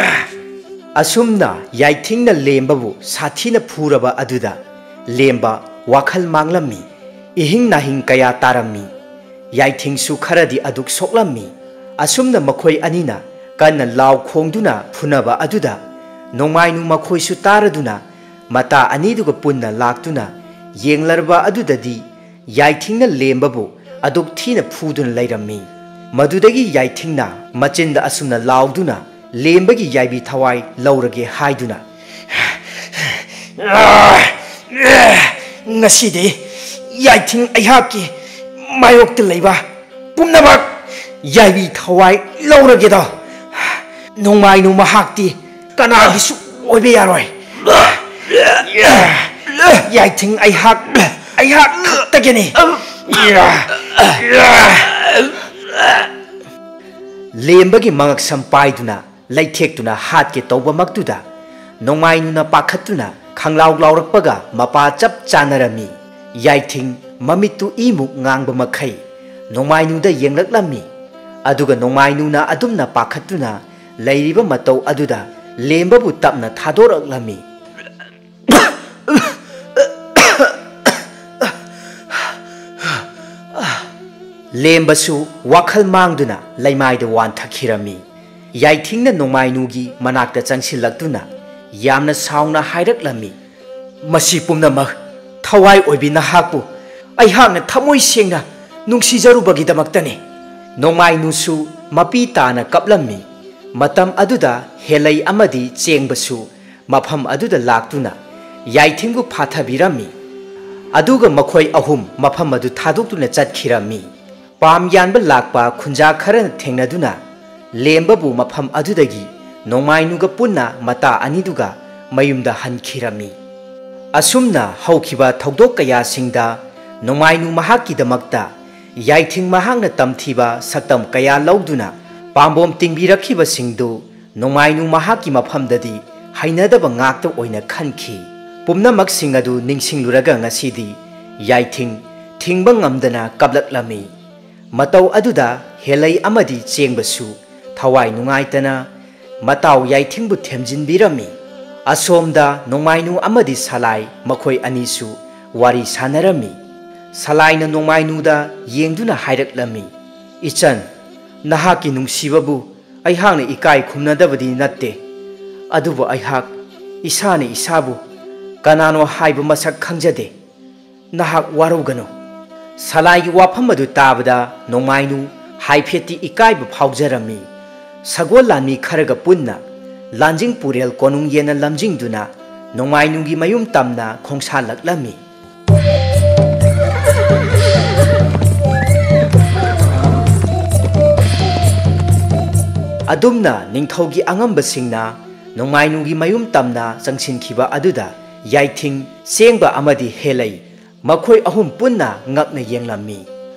ꯑꯁꯨꯝꯅ ꯌꯥꯏꯊꯤꯡꯅ ꯂꯦꯝꯕꯕꯨ ꯁꯥꯊꯤꯅ ꯐꯨꯔꯕ ꯑꯗꯨꯗ ꯂꯦꯝꯕ ꯋꯥꯈꯜ ꯃꯥꯡꯂꯝꯃꯤ꯫ ꯏꯍꯤꯡ ꯅꯥꯍꯤꯡ ꯀꯌꯥ ꯇꯥꯔꯝꯃꯤ꯫ ꯌꯥꯏꯊꯤꯡꯁꯨ ꯈꯔꯗꯤ ꯑꯗꯨꯛ ꯁꯣꯛꯂꯝꯃꯤ꯫ ꯑꯁꯨꯝꯅ ꯃꯈꯣꯏ ꯑꯅꯤꯅ ꯀꯟꯅ ꯂꯥꯎ ꯈꯣꯡꯗꯨꯅ ꯐꯨꯅꯕ ꯑꯗꯨꯗ ꯅꯣꯡꯃꯥꯏꯅꯨ ꯃꯈꯣꯏꯁꯨ ꯇꯥꯔꯗꯨꯅ ꯃꯇꯥ ꯑꯅꯤꯗꯨꯒ ꯄꯨꯟꯅ ꯂꯥꯛꯇꯨꯅ ꯌꯦꯡꯂꯔꯕ ꯑꯗꯨꯗꯗꯤ ꯌꯥꯏꯊꯤꯡꯅ ꯂꯦꯝꯕꯕꯨ ꯑꯗꯨꯛ ꯊꯤꯅ ꯐꯨꯗꯨꯅ ꯂꯩꯔꯝꯃꯤ꯫ ꯃꯗꯨꯗꯒꯤ ꯌꯥꯏꯊꯤꯡꯅ ꯃꯆꯤꯟꯗ ꯑꯁꯨꯝꯅ ꯂꯥꯎꯗꯨꯅ ꯂꯦꯝꯕꯒꯤ ꯌꯥꯏꯕꯤ ꯊꯋꯥꯏ ꯂꯧꯔꯒꯦ ꯍꯥꯏꯗꯨꯅ, "ꯉꯁꯤꯗꯤ ꯌꯥꯏꯊꯤꯡ ꯑꯩꯍꯥꯛꯀꯤ ꯃꯥꯌꯣꯛꯇ ꯂꯩꯕ ꯄꯨꯝꯅꯃꯛ ꯌꯥꯏꯕꯤ ꯊꯋꯥꯏ ꯂꯧꯔꯒꯦꯗꯣ꯫ ꯅꯣꯡꯃꯥꯏꯅꯨ ꯃꯍꯥꯛꯇꯤ ꯀꯅꯥꯒꯤꯁꯨ ꯑꯣꯏꯕ ꯌꯥꯔꯣꯏ꯫ ꯌꯥꯏꯊꯤꯡ ꯑꯩꯍꯥꯛ, ꯑꯩꯍꯥꯛ ꯈꯛꯇꯒꯤꯅꯤ꯫" ꯂꯦꯝꯕꯒꯤ ꯃꯉꯛꯁꯝ ꯄꯥꯏꯗꯨꯅ ꯂꯩꯊꯦꯛꯇꯨꯅ ꯍꯥꯠꯀꯦ ꯇꯧꯕꯃꯛꯇꯨꯗ ꯅꯣꯡꯃꯥꯏꯅꯨꯅ ꯄꯥꯈꯠꯇꯨꯅ ꯈꯪꯂꯥꯎ ꯂꯥꯎꯔꯛꯄꯒ ꯃꯄꯥ ꯆꯞ ꯆꯥꯅꯔꯝꯃꯤ꯫ ꯌꯥꯏꯊꯤꯡ ꯃꯃꯤꯠꯇꯨ ꯏꯃꯨꯛ ꯉꯥꯡꯕ ꯃꯈꯩ ꯅꯣꯡꯃꯥꯏꯅꯨꯗ ꯌꯦꯡꯂꯛꯂꯝꯃꯤ꯫ ꯑꯗꯨꯒ ꯅꯣꯡꯃꯥꯏꯅꯨꯅ ꯑꯗꯨꯝꯅ ꯄꯥꯈꯠꯇꯨꯅ ꯂꯩꯔꯤꯕ ꯃꯇꯧ ꯑꯗꯨꯗ ꯂꯦꯝꯕꯕꯨ ꯇꯞꯅ ꯊꯥꯗꯣꯔꯛꯂꯝꯃꯤ꯫ ꯂꯦꯝꯕꯁꯨ ꯋꯥꯈꯜ ꯃꯥꯡꯗꯨꯅ ꯂꯩꯃꯥꯏꯗ ꯋꯥꯟꯊꯈꯤꯔꯝꯃꯤ꯫ ꯌꯥꯏꯊꯤꯡꯅ ꯅꯣꯡꯃꯥꯏꯅꯨꯒꯤ ꯃꯅꯥꯛꯇ ꯆꯪꯁꯤꯜꯂꯛꯇꯨꯅ ꯌꯥꯝꯅ ꯁꯥꯎꯅ ꯍꯥꯏꯔꯛꯂꯝꯃꯤ, "ꯃꯁꯤ ꯄꯨꯝꯅꯃꯛ ꯊꯋꯥꯏ ꯑꯣꯏꯕꯤ ꯅꯍꯥꯛꯄꯨ ꯑꯩꯍꯥꯛꯅ ꯊꯃꯣꯏ ꯁꯦꯡꯅ ꯅꯨꯡꯁꯤꯖꯔꯨꯕꯒꯤꯗꯃꯛꯇꯅꯤ꯫" ꯅꯣꯡꯃꯥꯏꯅꯨꯁꯨ ꯃꯄꯤ ꯇꯥꯅ ꯀꯞꯂꯝꯃꯤ꯫ ꯃꯇꯝ ꯑꯗꯨꯗ ꯍꯦꯂꯩ ꯑꯃꯗꯤ ꯆꯦꯡꯕꯁꯨ ꯃꯐꯝ ꯑꯗꯨꯗ ꯂꯥꯛꯇꯨꯅ ꯌꯥꯏꯊꯤꯡꯕꯨ ꯐꯥꯊꯕꯤꯔꯝꯃꯤ꯫ ꯑꯗꯨꯒ ꯃꯈꯣꯏ ꯑꯍꯨꯝ ꯃꯐꯝ ꯑꯗꯨ ꯊꯥꯗꯣꯛꯇꯨꯅ ꯆꯠꯈꯤꯔꯝꯃꯤ꯫ ꯄꯥꯝ ꯌꯥꯟꯕ ꯂꯥꯛꯄ ꯈꯨꯟꯖꯥ ꯈꯔꯅ ꯊꯦꯡꯅꯗꯨꯅ ꯂꯦꯝꯕꯕꯨ ꯃꯐꯝ ꯑꯗꯨꯗꯒꯤ ꯅꯣꯡꯃꯥꯏꯅꯨꯒ ꯄꯨꯟꯅ ꯃꯇꯥ ꯑꯅꯤꯗꯨꯒ ꯃꯌꯨꯝꯗ ꯍꯟꯈꯤꯔꯝꯃꯤ꯫ ꯑꯁꯨꯝꯅ ꯍꯧꯈꯤꯕ ꯊꯧꯗꯣꯛ ꯀꯌꯥꯁꯤꯡꯗ ꯅꯣꯡꯃꯥꯏꯅꯨ ꯃꯍꯥꯛꯀꯤꯗꯃꯛꯇ ꯌꯥꯏꯊꯤꯡ ꯃꯍꯥꯛꯅ ꯇꯝꯊꯤꯕ ꯁꯛꯇꯝ ꯀꯌꯥ ꯂꯧꯗꯨꯅ ꯄꯥꯝꯕꯣꯝ ꯇꯤꯡꯕꯤꯔꯛꯈꯤꯕꯁꯤꯡꯗꯨ ꯅꯣꯡꯃꯥꯏꯅꯨ ꯃꯍꯥꯛꯀꯤ ꯃꯐꯝꯗꯗꯤ ꯍꯩꯅꯗꯕ ꯉꯥꯛꯇ ꯑꯣꯏꯅ ꯈꯟꯈꯤ꯫ ꯄꯨꯝꯅꯃꯛꯁꯤꯡ ꯑꯗꯨ ꯅꯤꯡꯁꯤꯡꯂꯨꯔꯒ ꯉꯁꯤꯗꯤ ꯌꯥꯏꯊꯤꯡ ꯊꯤꯡꯕ ꯉꯝꯗꯅ ꯀꯞꯂꯛꯂꯝꯃꯤ꯫ ꯃꯇꯧ ꯑꯗꯨꯗ ꯍꯦꯂꯩ ꯑꯃꯗꯤ ꯆꯦꯡꯕꯁꯨ ꯊꯋꯥꯏ ꯅꯨꯡꯉꯥꯏꯇꯅ ꯃꯇꯥꯎ ꯌꯥꯏꯊꯤꯡꯕꯨ ꯊꯦꯝꯖꯤꯟꯕꯤꯔꯝꯃꯤ꯫ ꯑꯁꯣꯝꯗ ꯅꯣꯡꯃꯥꯏꯅꯨ ꯑꯃꯗꯤ ꯁꯂꯥꯏ ꯃꯈꯣꯏ ꯑꯅꯤꯁꯨ ꯋꯥꯔꯤ ꯁꯥꯟꯅꯔꯝꯃꯤ꯫ ꯁꯂꯥꯏꯅ ꯅꯣꯡꯃꯥꯏꯅꯨꯗ ꯌꯦꯡꯗꯨꯅ ꯍꯥꯏꯔꯛꯂꯝꯃꯤ, "ꯏꯆꯟ, ꯅꯍꯥꯛꯀꯤ ꯅꯨꯡꯁꯤꯕꯕꯨ ꯑꯩꯍꯥꯛꯅ ꯏꯀꯥꯏ ꯈꯨꯝꯅꯗꯕꯗꯤ ꯅꯠꯇꯦ, ꯑꯗꯨꯕꯨ ꯑꯩꯍꯥꯛ ꯏꯁꯥꯅ ꯏꯁꯥꯕꯨ "ꯀꯅꯥꯅꯣ ꯍꯥꯏꯕ ꯃꯁꯛ ꯈꯪꯖꯗꯦ꯫ ꯅꯍꯥꯛ ꯋꯥꯔꯧꯒꯅꯨ꯫" ꯁꯂꯥꯏꯒꯤ ꯋꯥꯐꯝ ꯑꯗꯨ ꯇꯥꯕꯗ ꯅꯣꯡꯃꯥꯏꯅꯨ ꯍꯥꯏꯐꯦꯠꯇꯤ ꯏꯀꯥꯏꯕ ꯐꯥꯎꯖꯔꯝꯃꯤ꯫ ꯁꯒꯣꯜ ꯂꯥꯟꯃꯤ ꯈꯔꯒ ꯄꯨꯟꯅ ꯂꯥꯟꯖꯤꯡ ꯄꯨꯔꯦꯜ ꯀꯣꯅꯨꯡ ꯌꯦꯟꯅ ꯂꯝꯖꯤꯡꯗꯨꯅ ꯅꯣꯡꯃꯥꯏꯅꯨꯒꯤ ꯃꯌꯨꯝ ꯇꯝꯅ ꯈꯣꯡꯁꯥꯜꯂꯛꯂꯝꯃꯤ꯫ ꯑꯗꯨꯝꯅ ꯅꯤꯡꯊꯧꯒꯤ ꯑꯉꯝꯕꯁꯤꯡꯅ ꯅꯣꯡꯃꯥꯏꯅꯨꯒꯤ ꯃꯌꯨꯝ ꯇꯝꯅ ꯆꯪꯁꯤꯟꯈꯤꯕ ꯑꯗꯨꯗ ꯌꯥꯏꯊꯤꯡ, ꯆꯦꯡꯕ ꯑꯃꯗꯤ ꯍꯦꯂꯩ ꯃꯈꯣꯏ ꯑꯍꯨꯝ ꯄꯨꯟꯅ ꯉꯛꯅ ꯌꯦꯡꯂꯝꯃꯤ꯫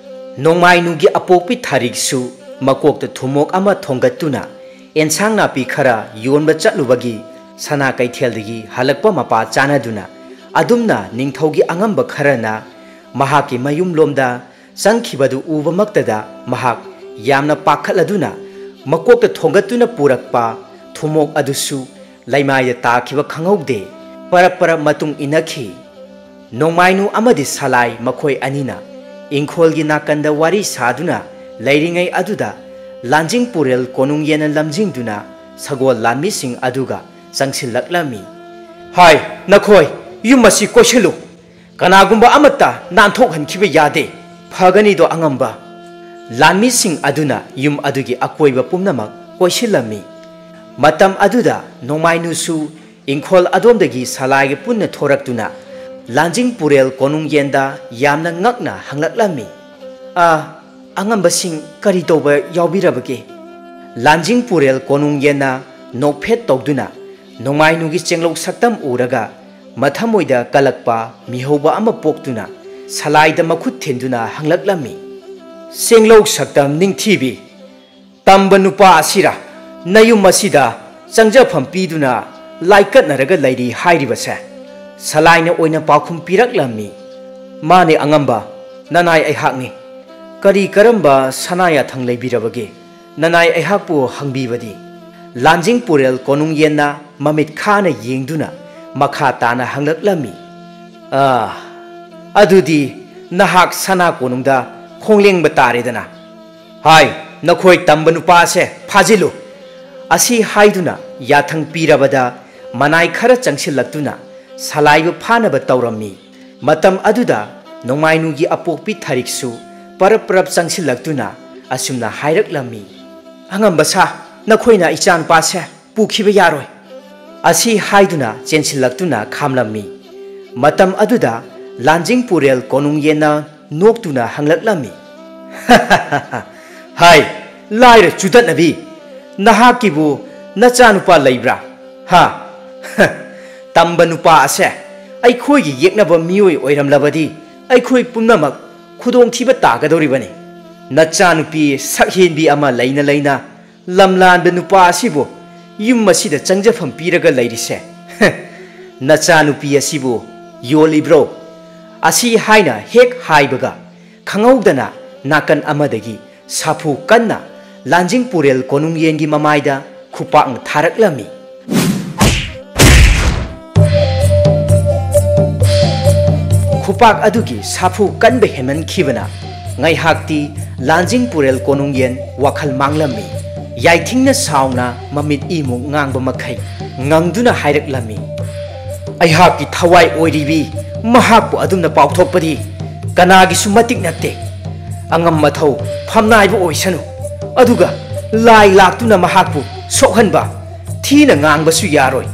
ꯅꯣꯡꯃꯥꯏꯅꯨꯒꯤ ꯑꯄꯣꯛꯄꯤ ꯊꯥꯔꯤꯛꯁꯨ ꯃꯀꯣꯛꯇ ꯊꯨꯝꯃꯣꯛ ꯑꯃ ꯊꯣꯡꯒꯠꯇꯨꯅ ꯑꯦꯟꯁꯥꯡ ꯅꯥꯄꯤ ꯈꯔ ꯌꯣꯟꯕ ꯆꯠꯂꯨꯕꯒꯤ ꯁꯅꯥ ꯀꯩꯊꯦꯜꯗꯒꯤ ꯍꯜꯂꯛꯄ ꯃꯄꯥ ꯆꯥꯅꯗꯨꯅ ꯑꯗꯨꯝꯅ ꯅꯤꯡꯊꯧꯒꯤ ꯑꯉꯝꯕ ꯈꯔꯅ ꯃꯍꯥꯛꯀꯤ ꯃꯌꯨꯝꯂꯣꯝꯗ ꯆꯪꯈꯤꯕꯗꯨ ꯎꯕꯃꯛꯇꯗ ꯃꯍꯥꯛ ꯌꯥꯝꯅ ꯄꯥꯈꯠꯂꯗꯨꯅ ꯃꯀꯣꯛꯇ ꯊꯣꯡꯒꯠꯇꯨꯅ ꯄꯨꯔꯛꯄ ꯊꯨꯝꯃꯣꯛ ꯑꯗꯨꯁꯨ ꯂꯩꯃꯥꯏꯗ ꯇꯥꯈꯤꯕ ꯈꯪꯍꯧꯗꯦ꯫ ꯄꯔꯞ ꯄꯔꯞ ꯃꯇꯨꯡ ꯏꯟꯅꯈꯤ꯫ ꯅꯣꯡꯃꯥꯏꯅꯨ ꯑꯃꯗꯤ ꯁꯂꯥꯏ ꯃꯈꯣꯏ ꯑꯅꯤꯅ ꯏꯪꯈꯣꯜꯒꯤ ꯅꯥꯀꯟꯗ ꯋꯥꯔꯤ ꯁꯥꯗꯨꯅ ꯂꯩꯔꯤꯉꯩ ꯑꯗꯨꯗ ꯂꯥꯟꯖꯤꯡ ꯄꯨꯔꯦꯜ ꯀꯣꯅꯨꯡ ꯌꯦꯟꯅ ꯂꯝꯖꯤꯡꯗꯨꯅ ꯁꯒꯣꯜ ꯂꯥꯟꯃꯤꯁꯤꯡ ꯑꯗꯨꯒ ꯆꯪꯁꯤꯜꯂꯛꯂꯝꯃꯤ꯫ "ꯍꯥꯏ, ꯅꯈꯣꯏ ꯌꯨꯝ ꯑꯁꯤ ꯀꯣꯏꯁꯤꯜꯂꯨ꯫ ꯀꯅꯥꯒꯨꯝꯕ ꯑꯃꯠꯇ ꯅꯥꯟꯊꯣꯛꯍꯟꯈꯤꯕ ꯌꯥꯗꯦ꯫" "ꯐꯒꯅꯤꯗꯣ ꯑꯉꯝꯕ꯫" ꯂꯥꯟꯃꯤꯁꯤꯡ ꯑꯗꯨꯅ ꯌꯨꯝ ꯑꯗꯨꯒꯤ ꯑꯀꯣꯏꯕ ꯄꯨꯝꯅꯃꯛ ꯀꯣꯏꯁꯤꯜꯂꯝꯃꯤ꯫ ꯃꯇꯝ ꯑꯗꯨꯗ ꯅꯣꯡꯃꯥꯏꯅꯨꯁꯨ ꯏꯪꯈꯣꯜ ꯑꯗꯣꯝꯗꯒꯤ ꯁꯂꯥꯏꯒ ꯄꯨꯟꯅ ꯊꯣꯔꯛꯇꯨꯅ ꯂꯥꯟꯖꯤꯡ ꯄꯨꯔꯦꯜ ꯀꯣꯅꯨꯡ ꯌꯦꯟꯗ ꯌꯥꯝꯅ ꯉꯛꯅ ꯍꯪꯂꯛꯂꯝꯃꯤ꯫ "ꯑ, ꯑꯉꯝꯕꯁꯤꯡ ꯀꯔꯤ ꯇꯧꯕ ꯌꯥꯎꯕꯤꯔꯕꯒꯦ?" ꯂꯥꯟꯖꯤꯡ ꯄꯨꯔꯦꯜ ꯀꯣꯅꯨꯡ ꯌꯦꯟꯅ ꯅꯣꯛꯐꯦꯠ ꯇꯧꯗꯨꯅ ꯅꯣꯡꯃꯥꯏꯅꯨꯒꯤ ꯆꯦꯡꯂꯧ ꯁꯛꯇꯝ ꯎꯔꯒ ꯃꯊꯃꯣꯏꯗ ꯀꯜꯂꯛꯄ ꯃꯤꯍꯧꯕ ꯑꯃ ꯄꯣꯛꯇꯨꯅ ꯁꯂꯥꯏꯗ ꯃꯈꯨꯠ ꯊꯤꯟꯗꯨꯅ ꯍꯪꯂꯛꯂꯝꯃꯤ꯫ "ꯆꯦꯡꯂꯧ ꯁꯛꯇꯝ ꯅꯤꯡꯊꯤꯕꯤ, ꯇꯝꯕ ꯅꯨꯄꯥ ꯑꯁꯤꯔ ꯅꯌꯨꯝ ꯑꯁꯤꯗ ꯆꯪꯖꯐꯝ ꯄꯤꯗꯨꯅ ꯂꯥꯏꯀꯠꯅꯔꯒ ꯂꯩꯔꯤ ꯍꯥꯏꯔꯤꯕꯁꯦ?" ꯁꯂꯥꯏꯅ ꯑꯣꯏꯅ ꯄꯥꯎꯈꯨꯝ ꯄꯤꯔꯛꯂꯝꯃꯤ꯫ "ꯃꯥꯅꯦ ꯑꯉꯝꯕ, ꯅꯅꯥꯏ ꯑꯩꯍꯥꯛꯅꯤ꯫ ꯀꯔꯤ ꯀꯔꯝꯕ ꯁꯅꯥ ꯌꯥꯊꯪ ꯂꯩꯕꯤꯔꯕꯒꯦ? ꯅꯅꯥꯏ ꯑꯩꯍꯥꯛꯄꯨ ꯍꯪꯕꯤꯕꯗꯤ?" ꯂꯥꯟꯖꯤꯡ ꯄꯨꯔꯦꯜ ꯀꯣꯅꯨꯡ ꯌꯦꯟꯅ ꯃꯃꯤꯠ ꯈꯥꯅ ꯌꯦꯡꯗꯨꯅ ꯃꯈꯥ ꯇꯥꯅ ꯍꯪꯂꯛꯂꯝꯃꯤ꯫ "ꯑꯥ, ꯑꯗꯨꯗꯤ ꯅꯍꯥꯛ ꯁꯅꯥ ꯀꯣꯅꯨꯡꯗ ꯈꯣꯡꯂꯦꯡꯕ ꯇꯥꯔꯦꯗꯅ꯫ ꯍꯥꯏ, ꯅꯈꯣꯏ ꯇꯝꯕ ꯅꯨꯄꯥ ꯑꯁꯦ ꯐꯥꯖꯤꯜꯂꯨ꯫" ꯑꯁꯤ ꯍꯥꯏꯗꯨꯅ ꯌꯥꯊꯪ ꯄꯤꯔꯕꯗ ꯃꯅꯥꯏ ꯈꯔ ꯆꯪꯁꯤꯜꯂꯛꯇꯨꯅ ꯁꯂꯥꯏꯕꯨ ꯐꯥꯅꯕ ꯇꯧꯔꯝꯃꯤ꯫ ꯃꯇꯝ ꯑꯗꯨꯗ ꯅꯣꯡꯃꯥꯏꯅꯨꯒꯤ ꯑꯄꯣꯛꯄꯤ ꯊꯔꯤꯛꯁꯨ ꯄꯔꯞ ꯄꯔꯞ ꯆꯪꯁꯤꯜꯂꯛꯇꯨꯅ ꯑꯁꯨꯝꯅ ꯍꯥꯏꯔꯛꯂꯝꯃꯤ, "ꯑꯉꯝꯕ ꯁꯥ, ꯅꯈꯣꯏꯅ ꯏꯆꯥꯅꯨꯄꯥꯁꯦ ꯄꯨꯈꯤꯕ ꯌꯥꯔꯣꯏ" ꯑꯁꯤ ꯍꯥꯏꯗꯨꯅ ꯆꯦꯟꯁꯤꯜꯂꯛꯇꯨꯅ ꯈꯥꯝꯂꯝꯃꯤ꯫ ꯃꯇꯝ ꯑꯗꯨꯗ ꯂꯥꯟꯖꯤꯡ ꯄꯨꯔꯦꯜ ꯀꯣꯅꯨꯡ ꯌꯦꯟꯅ ꯅꯣꯛꯇꯨꯅ ꯍꯪꯂꯛꯂꯝꯃꯤ, "ꯍꯥꯏ, ꯂꯥꯏꯔ ꯆꯨꯗꯠꯅꯕꯤ, ꯅꯍꯥꯛꯀꯤꯕꯨ ꯅꯆꯥꯅꯨꯄꯥ ꯂꯩꯕ꯭ꯔꯥ? ꯍꯥ? ꯇꯝꯕ ꯅꯨꯄꯥ ꯑꯁꯦ ꯑꯩꯈꯣꯏꯒꯤ ꯌꯦꯛꯅꯕ ꯃꯤꯑꯣꯏ ꯑꯣꯏꯔꯝꯂꯕꯗꯤ ꯑꯩꯈꯣꯏ ꯄꯨꯝꯅꯃꯛ ꯈꯨꯗꯣꯡꯊꯤꯕ ꯇꯥꯒꯗꯧꯔꯤꯕꯅꯤ꯫ ꯅꯆꯥꯅꯨꯄꯤ ꯁꯛꯍꯦꯟꯕꯤ ꯑꯃ ꯂꯩꯅ ꯂꯩꯅ ꯂꯝꯂꯥꯟꯕ ꯅꯨꯄꯥ ꯑꯁꯤꯕꯨ ꯌꯨꯝ ꯑꯁꯤꯗ ꯆꯪꯖꯐꯝ ꯄꯤꯔꯒ ꯂꯩꯔꯤꯁꯦ꯫ ꯅꯆꯥꯅꯨꯄꯤ ꯑꯁꯤꯕꯨ ꯌꯣꯜꯂꯤꯕ꯭ꯔꯣ?" ꯑꯁꯤ ꯍꯥꯏꯅ ꯍꯦꯛ ꯍꯥꯏꯕꯒ ꯈꯪꯍꯧꯗꯅ ꯅꯥꯀꯟ ꯑꯃꯗꯒꯤ ꯁꯥꯐꯨ ꯀꯟꯅ ꯂꯥꯟꯖꯤꯡ ꯄꯨꯔꯦꯜ ꯀꯣꯅꯨꯡꯌꯦꯟꯒꯤ ꯃꯃꯥꯏꯗ ꯈꯨꯄꯥꯛꯅ ꯊꯥꯔꯛꯂꯝꯃꯤ꯫ ꯈꯨꯄꯥꯛ ꯑꯗꯨꯒꯤ ꯁꯥꯐꯨ ꯀꯟꯕ ꯍꯦꯟꯃꯟꯈꯤꯕꯅ ꯉꯥꯏꯍꯥꯛꯇꯤ ꯂꯥꯟꯖꯤꯡ ꯄꯨꯔꯦꯜ ꯀꯣꯅꯨꯡꯌꯦꯟ ꯋꯥꯈꯜ ꯃꯥꯡꯂꯝꯃꯤ꯫ ꯌꯥꯏꯊꯤꯡꯅ ꯁꯥꯎꯅ ꯃꯃꯤꯠ ꯏꯃꯨꯛ ꯉꯥꯡꯕ ꯃꯈꯩ ꯉꯪꯗꯨꯅ ꯍꯥꯏꯔꯛꯂꯝꯃꯤ, "ꯑꯩꯍꯥꯛꯀꯤ ꯊꯋꯥꯏ ꯑꯣꯏꯔꯤꯕꯤ ꯃꯍꯥꯛꯄꯨ ꯑꯗꯨꯝꯅ ꯄꯥꯎꯊꯣꯛꯄꯗꯤ ꯀꯅꯥꯒꯤꯁꯨ ꯃꯇꯤꯛ ꯅꯠꯇꯦ꯫ ꯑꯉꯝ ꯑꯊꯧ ꯐꯝꯅꯥꯏꯕ ꯑꯣꯏꯁꯅꯨ, ꯑꯗꯨꯒ ꯂꯥꯏ ꯂꯥꯛꯇꯨꯅ ꯃꯍꯥꯛꯄꯨ ꯁꯣꯛꯍꯟꯕ, ꯊꯤꯅ ꯉꯥꯡꯕꯁꯨ ꯌꯥꯔꯣꯏ꯫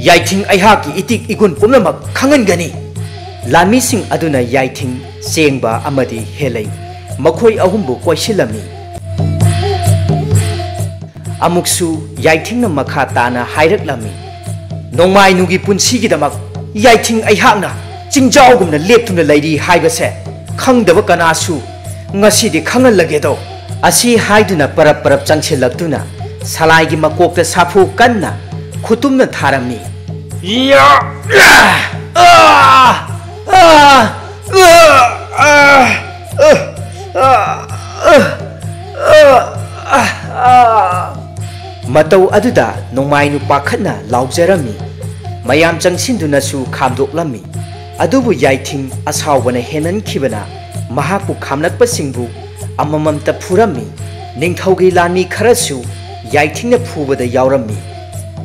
ꯌꯥꯏꯊꯤꯡ ꯑꯩꯍꯥꯛꯀꯤ ꯏꯇꯤꯛ ꯏꯒꯨꯟ ꯄꯨꯝꯅꯃꯛ ꯈꯪꯍꯟꯒꯅꯤ"꯫ ꯂꯥꯟꯃꯤꯁꯤꯡ ꯑꯗꯨꯅ ꯌꯥꯏꯊꯤꯡ, ꯆꯦꯡꯕ ꯑꯃꯗꯤ ꯍꯦꯂꯩ ꯃꯈꯣꯏ ꯑꯍꯨꯝꯕꯨ ꯀꯣꯏꯁꯤꯜꯂꯝꯃꯤ꯫ ꯑꯃꯨꯛꯁꯨ ꯌꯥꯏꯊꯤꯡꯅ ꯃꯈꯥ ꯇꯥꯅ ꯍꯥꯏꯔꯛꯂꯝꯃꯤ, "ꯅꯣꯡꯃꯥꯏꯅꯨꯒꯤ ꯄꯨꯟꯁꯤꯒꯤꯗꯃꯛ ꯌꯥꯏꯊꯤꯡ ꯑꯩꯍꯥꯛꯅ ꯆꯤꯡꯖꯥꯎꯒꯨꯝꯅ ꯂꯦꯞꯇꯨꯅ ꯂꯩꯔꯤ ꯍꯥꯏꯕꯁꯦ ꯈꯪꯗꯕ ꯀꯅꯥꯁꯨ ꯉꯁꯤꯗꯤ ꯈꯪꯍꯜꯂꯒꯦꯗꯣ"꯫ ꯑꯁꯤ ꯍꯥꯏꯗꯨꯅ ꯄꯔꯞ ꯄꯔꯞ ꯆꯪꯁꯤꯜꯂꯛꯇꯨꯅ ꯁꯂꯥꯏꯒꯤ ꯃꯀꯣꯛꯇ ꯁꯥꯐꯨ ꯀꯟꯅ ꯈꯨꯇꯨꯝꯅ ꯊꯥꯔꯝꯃꯤ꯫ ꯌꯥ! ꯑꯥ! ꯑꯥ! ꯑꯥ! ꯑꯥ! ꯑꯥ! ꯑꯥ! ꯑꯥ! ꯑꯥ! ꯃꯇꯧ ꯑꯗꯨꯗ ꯅꯣꯡꯃꯥꯏꯅꯨ ꯄꯥꯈꯠꯅ ꯂꯥꯎꯖꯔꯝꯃꯤ꯫ ꯃꯌꯥꯝ ꯆꯪꯁꯤꯟꯗꯨꯅꯁꯨ ꯈꯥꯝꯗꯣꯛꯂꯝꯃꯤ꯫ ꯑꯗꯨꯕꯨ ꯌꯥꯏꯊꯤꯡ ꯑꯁꯥꯎꯕꯅ ꯍꯦꯟꯃꯟꯈꯤꯕꯅ ꯃꯍꯥꯛꯄꯨ ꯈꯥꯝꯂꯛꯄꯁꯤꯡꯕꯨ ꯑꯃꯃꯝꯇ ꯐꯨꯔꯝꯃꯤ꯫ ꯅꯤꯡꯊꯧꯒꯤ ꯂꯥꯟꯃꯤ ꯈꯔꯁꯨ ꯌꯥꯏꯊꯤꯡꯅ ꯐꯨꯕꯗ ꯌꯥꯎꯔꯝꯃꯤ꯫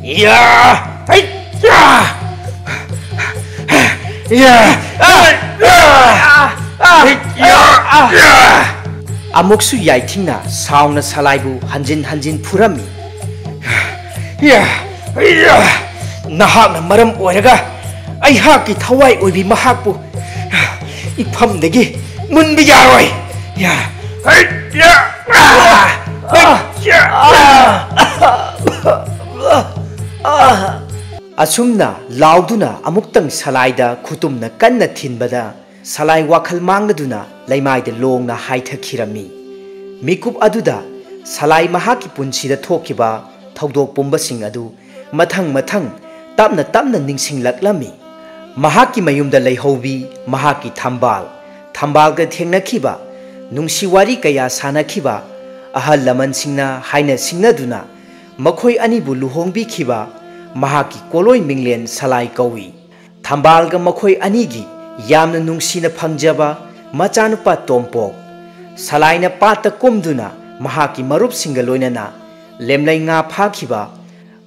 ꯌꯥ! ꯍꯩ! ꯌꯥ! ꯌꯥ! ꯑꯥ! ꯑꯥ! ꯑꯥ! ꯑꯥ! ꯑꯥ! ꯑꯃꯨꯛꯁꯨ ꯌꯥꯏꯊꯤꯡꯅ ꯁꯥꯎꯅ ꯁꯂꯥꯏꯕꯨ ꯍꯟꯖꯤꯟ ꯍꯟꯖꯤꯟ ꯐꯨꯔꯝꯃꯤ꯫ ꯌꯥ! ꯌꯥ! ꯅꯍꯥꯛꯅ ꯃꯔꯝ ꯑꯣꯏꯔꯒ ꯑꯩꯍꯥꯛꯀꯤ ꯊꯋꯥꯏ ꯑꯣꯏꯕꯤ ꯃꯍꯥꯛꯄꯨ ꯏꯐꯝꯗꯒꯤ ꯃꯨꯟꯕ ꯌꯥꯔꯣꯏ꯫ ꯌꯥ! ꯍꯩ! ꯌꯥ! ꯑꯥ! ꯍꯩ! ꯌꯥ! ꯑꯥ! ꯑꯁꯨꯝꯅ ꯂꯥꯎꯗꯨꯅ ꯑꯃꯨꯛꯇꯪ ꯁꯂꯥꯏꯗ ꯈꯨꯇꯨꯝꯅ ꯀꯟꯅ ꯊꯤꯟꯕꯗ, ꯁꯂꯥꯏ ꯋꯥꯈꯜ ꯃꯥꯡꯂꯗꯨꯅ ꯂꯩꯃꯥꯏꯗ ꯂꯣꯡꯅ ꯍꯥꯏꯊꯈꯤꯔꯝꯃꯤ꯫ ꯃꯤꯀꯨꯞ ꯑꯗꯨꯗ ꯁꯂꯥꯏ ꯃꯍꯥꯛꯀꯤ ꯄꯨꯟꯁꯤꯗ ꯊꯣꯛꯈꯤꯕ ꯊꯧꯗꯣꯛ ꯄꯨꯝꯕꯁꯤꯡ ꯑꯗꯨ ꯃꯊꯪ ꯃꯊꯪ ꯇꯞꯅ ꯇꯞꯅ ꯅꯤꯡꯁꯤꯡꯂꯛꯂꯝꯃꯤ꯫ ꯃꯍꯥꯛꯀꯤ ꯃꯌꯨꯝꯗ ꯂꯩꯍꯧꯕꯤ ꯃꯍꯥꯛꯀꯤ ꯊꯝꯕꯥꯜ, ꯊꯝꯕꯥꯜꯒ ꯊꯦꯡꯅꯈꯤꯕ, ꯅꯨꯡꯁꯤ ꯋꯥꯔꯤ ꯀꯌꯥ ꯁꯥꯅꯈꯤꯕ, ꯑꯍꯜ ꯂꯃꯟꯁꯤꯡꯅ ꯍꯥꯏꯅ ꯁꯤꯡꯅꯗꯨꯅ ꯃꯈꯣꯏ ꯑꯅꯤꯕꯨ ꯂꯨꯍꯣꯡꯕꯤꯈꯤꯕ ꯃꯍꯥꯛꯀꯤ ꯀꯣꯂꯣꯏ ꯃꯤꯡꯂꯦꯟ ꯁꯂꯥꯏ ꯀꯧꯏ꯫ ꯊꯝꯕꯥꯜꯒ ꯃꯈꯣꯏ ꯑꯅꯤꯒꯤ ꯌꯥꯝꯅ ꯅꯨꯡꯁꯤꯅ ꯐꯪꯖꯕ ꯃꯆꯥꯅꯨꯄꯥ ꯇꯣꯝꯄꯣꯛ꯫ ꯁꯂꯥꯏꯅ ꯄꯥꯠꯇ ꯀꯨꯝꯗꯨꯅ ꯃꯍꯥꯛꯀꯤ ꯃꯔꯨꯞꯁꯤꯡꯒ ꯂꯣꯏꯅꯅ ꯂꯦꯝꯂꯩ ꯉꯥ ꯐꯥꯈꯤꯕ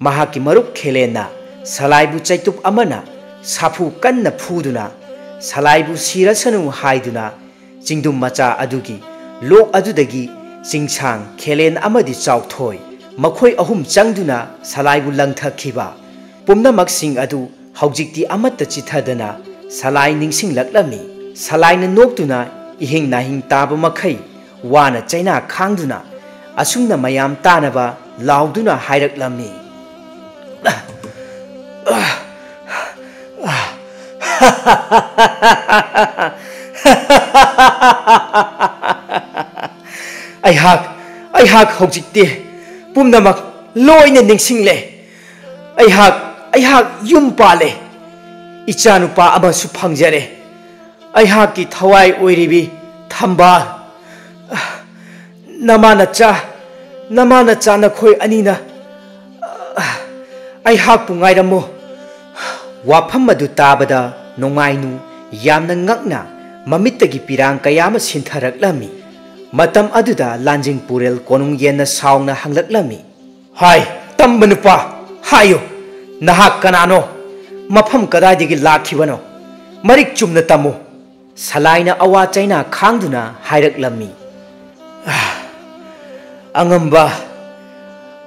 ꯃꯍꯥꯛꯀꯤ ꯃꯔꯨꯞ ꯈꯦꯂꯦꯟꯅ ꯁꯂꯥꯏꯕꯨ ꯆꯩꯇꯨꯞ ꯑꯃꯅ ꯁꯥꯐꯨ ꯀꯟꯅ ꯐꯨꯗꯨꯅ ꯁꯂꯥꯏꯕꯨ ꯁꯤꯔꯁꯅꯨ ꯍꯥꯏꯗꯨꯅ ꯆꯤꯡꯗꯨꯝ ꯃꯆꯥ ꯑꯗꯨꯒꯤ ꯂꯣꯛ ꯑꯗꯨꯗꯒꯤ ꯆꯤꯡꯁꯥꯡ, ꯈꯦꯂꯦꯟ ꯑꯃꯗꯤ ꯆꯥꯎꯊꯣꯏ, ꯃꯈꯣꯏ ꯑꯍꯨꯝ ꯆꯪꯗꯨꯅ ꯁꯂꯥꯏꯕꯨ ꯂꯪꯊꯈꯤꯕ꯫ ꯄꯨꯝꯅꯃꯛꯁꯤꯡ ꯑꯗꯨ ꯍꯧꯖꯤꯛꯇꯤ ꯑꯃꯠꯇ ꯆꯤꯊꯗꯅ ꯁꯂꯥꯏ ꯅꯤꯡꯁꯤꯡꯂꯛꯂꯝꯃꯤ꯫ ꯁꯂꯥꯏꯅ ꯅꯣꯛꯇꯨꯅ ꯏꯍꯤꯡ ꯅꯥꯍꯤꯡ ꯇꯥꯕ ꯃꯈꯩ ꯋꯥꯅ ꯆꯩꯅꯥ ꯈꯥꯡꯗꯨꯅ ꯑꯁꯨꯝꯅ ꯃꯌꯥꯝ ꯇꯥꯅꯕ ꯂꯥꯎꯗꯨꯅ ꯍꯥꯏꯔꯛꯂꯝꯃꯤ꯫ ꯑꯩꯍꯥꯛ, ꯑꯩꯍꯥꯛ ꯍꯧꯖꯤꯛꯇꯤ ꯄꯨꯝꯅꯃꯛ ꯂꯣꯏꯅ ꯅꯤꯡꯁꯤꯡꯂꯦ꯫ ꯑꯩꯍꯥꯛ, ꯑꯩꯍꯥꯛ ꯌꯨꯝ ꯄꯥꯜꯂꯦ꯫ ꯏꯆꯥꯅꯨꯄꯥ ꯑꯃꯁꯨ ꯐꯪꯖꯔꯦ꯫ ꯑꯩꯍꯥꯛꯀꯤ ꯊꯋꯥꯏ ꯑꯣꯏꯔꯤꯕꯤ ꯊꯝꯕꯥꯜ, ꯅꯃꯥ ꯅꯆꯥ, ꯅꯃꯥ ꯅꯆꯥ ꯅꯈꯣꯏ ꯑꯅꯤꯅ ꯑꯩꯍꯥꯛꯄꯨ ꯉꯥꯏꯔꯝꯃꯨ꯫ ꯋꯥꯐꯝ ꯑꯗꯨ ꯇꯥꯕꯗ ꯅꯣꯡꯉꯥꯏꯅꯨ ꯌꯥꯝꯅ ꯉꯛꯅ ꯃꯃꯤꯠꯇꯒꯤ ꯄꯤꯔꯥꯡ ꯀꯌꯥ ꯑꯃ ꯁꯤꯟꯊꯔꯛꯂꯝꯃꯤ꯫ ꯃꯇꯝ ꯑꯗꯨꯗ ꯂꯥꯟꯖꯤꯡ ꯄꯨꯔꯦꯜ ꯀꯣꯅꯨꯡ ꯌꯦꯟꯅ ꯁꯥꯎꯅ ꯍꯪꯂꯛꯂꯝꯃꯤ꯫ ꯍꯥꯏ, ꯇꯝꯕ ꯅꯨꯄꯥ, ꯍꯥꯏꯌꯨ, ꯅꯍꯥꯛ ꯀꯅꯥꯅꯣ? ꯃꯐꯝ ꯀꯗꯥꯏꯗꯒꯤ ꯂꯥꯛꯈꯤꯕꯅꯣ? ꯃꯔꯤꯛ ꯆꯨꯝꯅ ꯇꯝꯃꯨ꯫ ꯁꯂꯥꯏꯅ ꯑꯋꯥ ꯆꯩꯅꯥ ꯈꯥꯡꯗꯨꯅ ꯍꯥꯏꯔꯛꯂꯝꯃꯤ꯫ "ꯑꯥ, ꯑꯉꯝꯕ,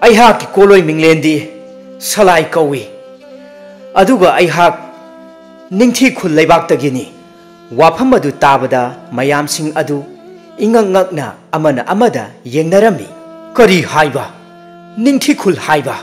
ꯑꯩꯍꯥꯛꯀꯤ ꯀꯣꯂꯣꯏ ꯃꯤꯡꯂꯦꯟꯗꯤ ꯁꯂꯥꯏ ꯀꯧꯏ꯫ ꯑꯗꯨꯒ ꯑꯩꯍꯥꯛ ꯅꯤꯡꯊꯤ ꯈꯨꯜ ꯂꯩꯕꯥꯛꯇꯒꯤꯅꯤ꯫" ꯋꯥꯐꯝ ꯑꯗꯨ ꯇꯥꯕꯗ ꯃꯌꯥꯝꯁꯤꯡ ꯑꯗꯨ ꯏꯉꯛ ꯉꯛꯅ ꯑꯃꯅ ꯑꯃꯗ ꯌꯦꯡꯅꯔꯝꯃꯤ꯫ "ꯀꯔꯤ ꯍꯥꯏꯕ? ꯅꯤꯡꯊꯤ ꯈꯨꯜ ꯍꯥꯏꯕ?"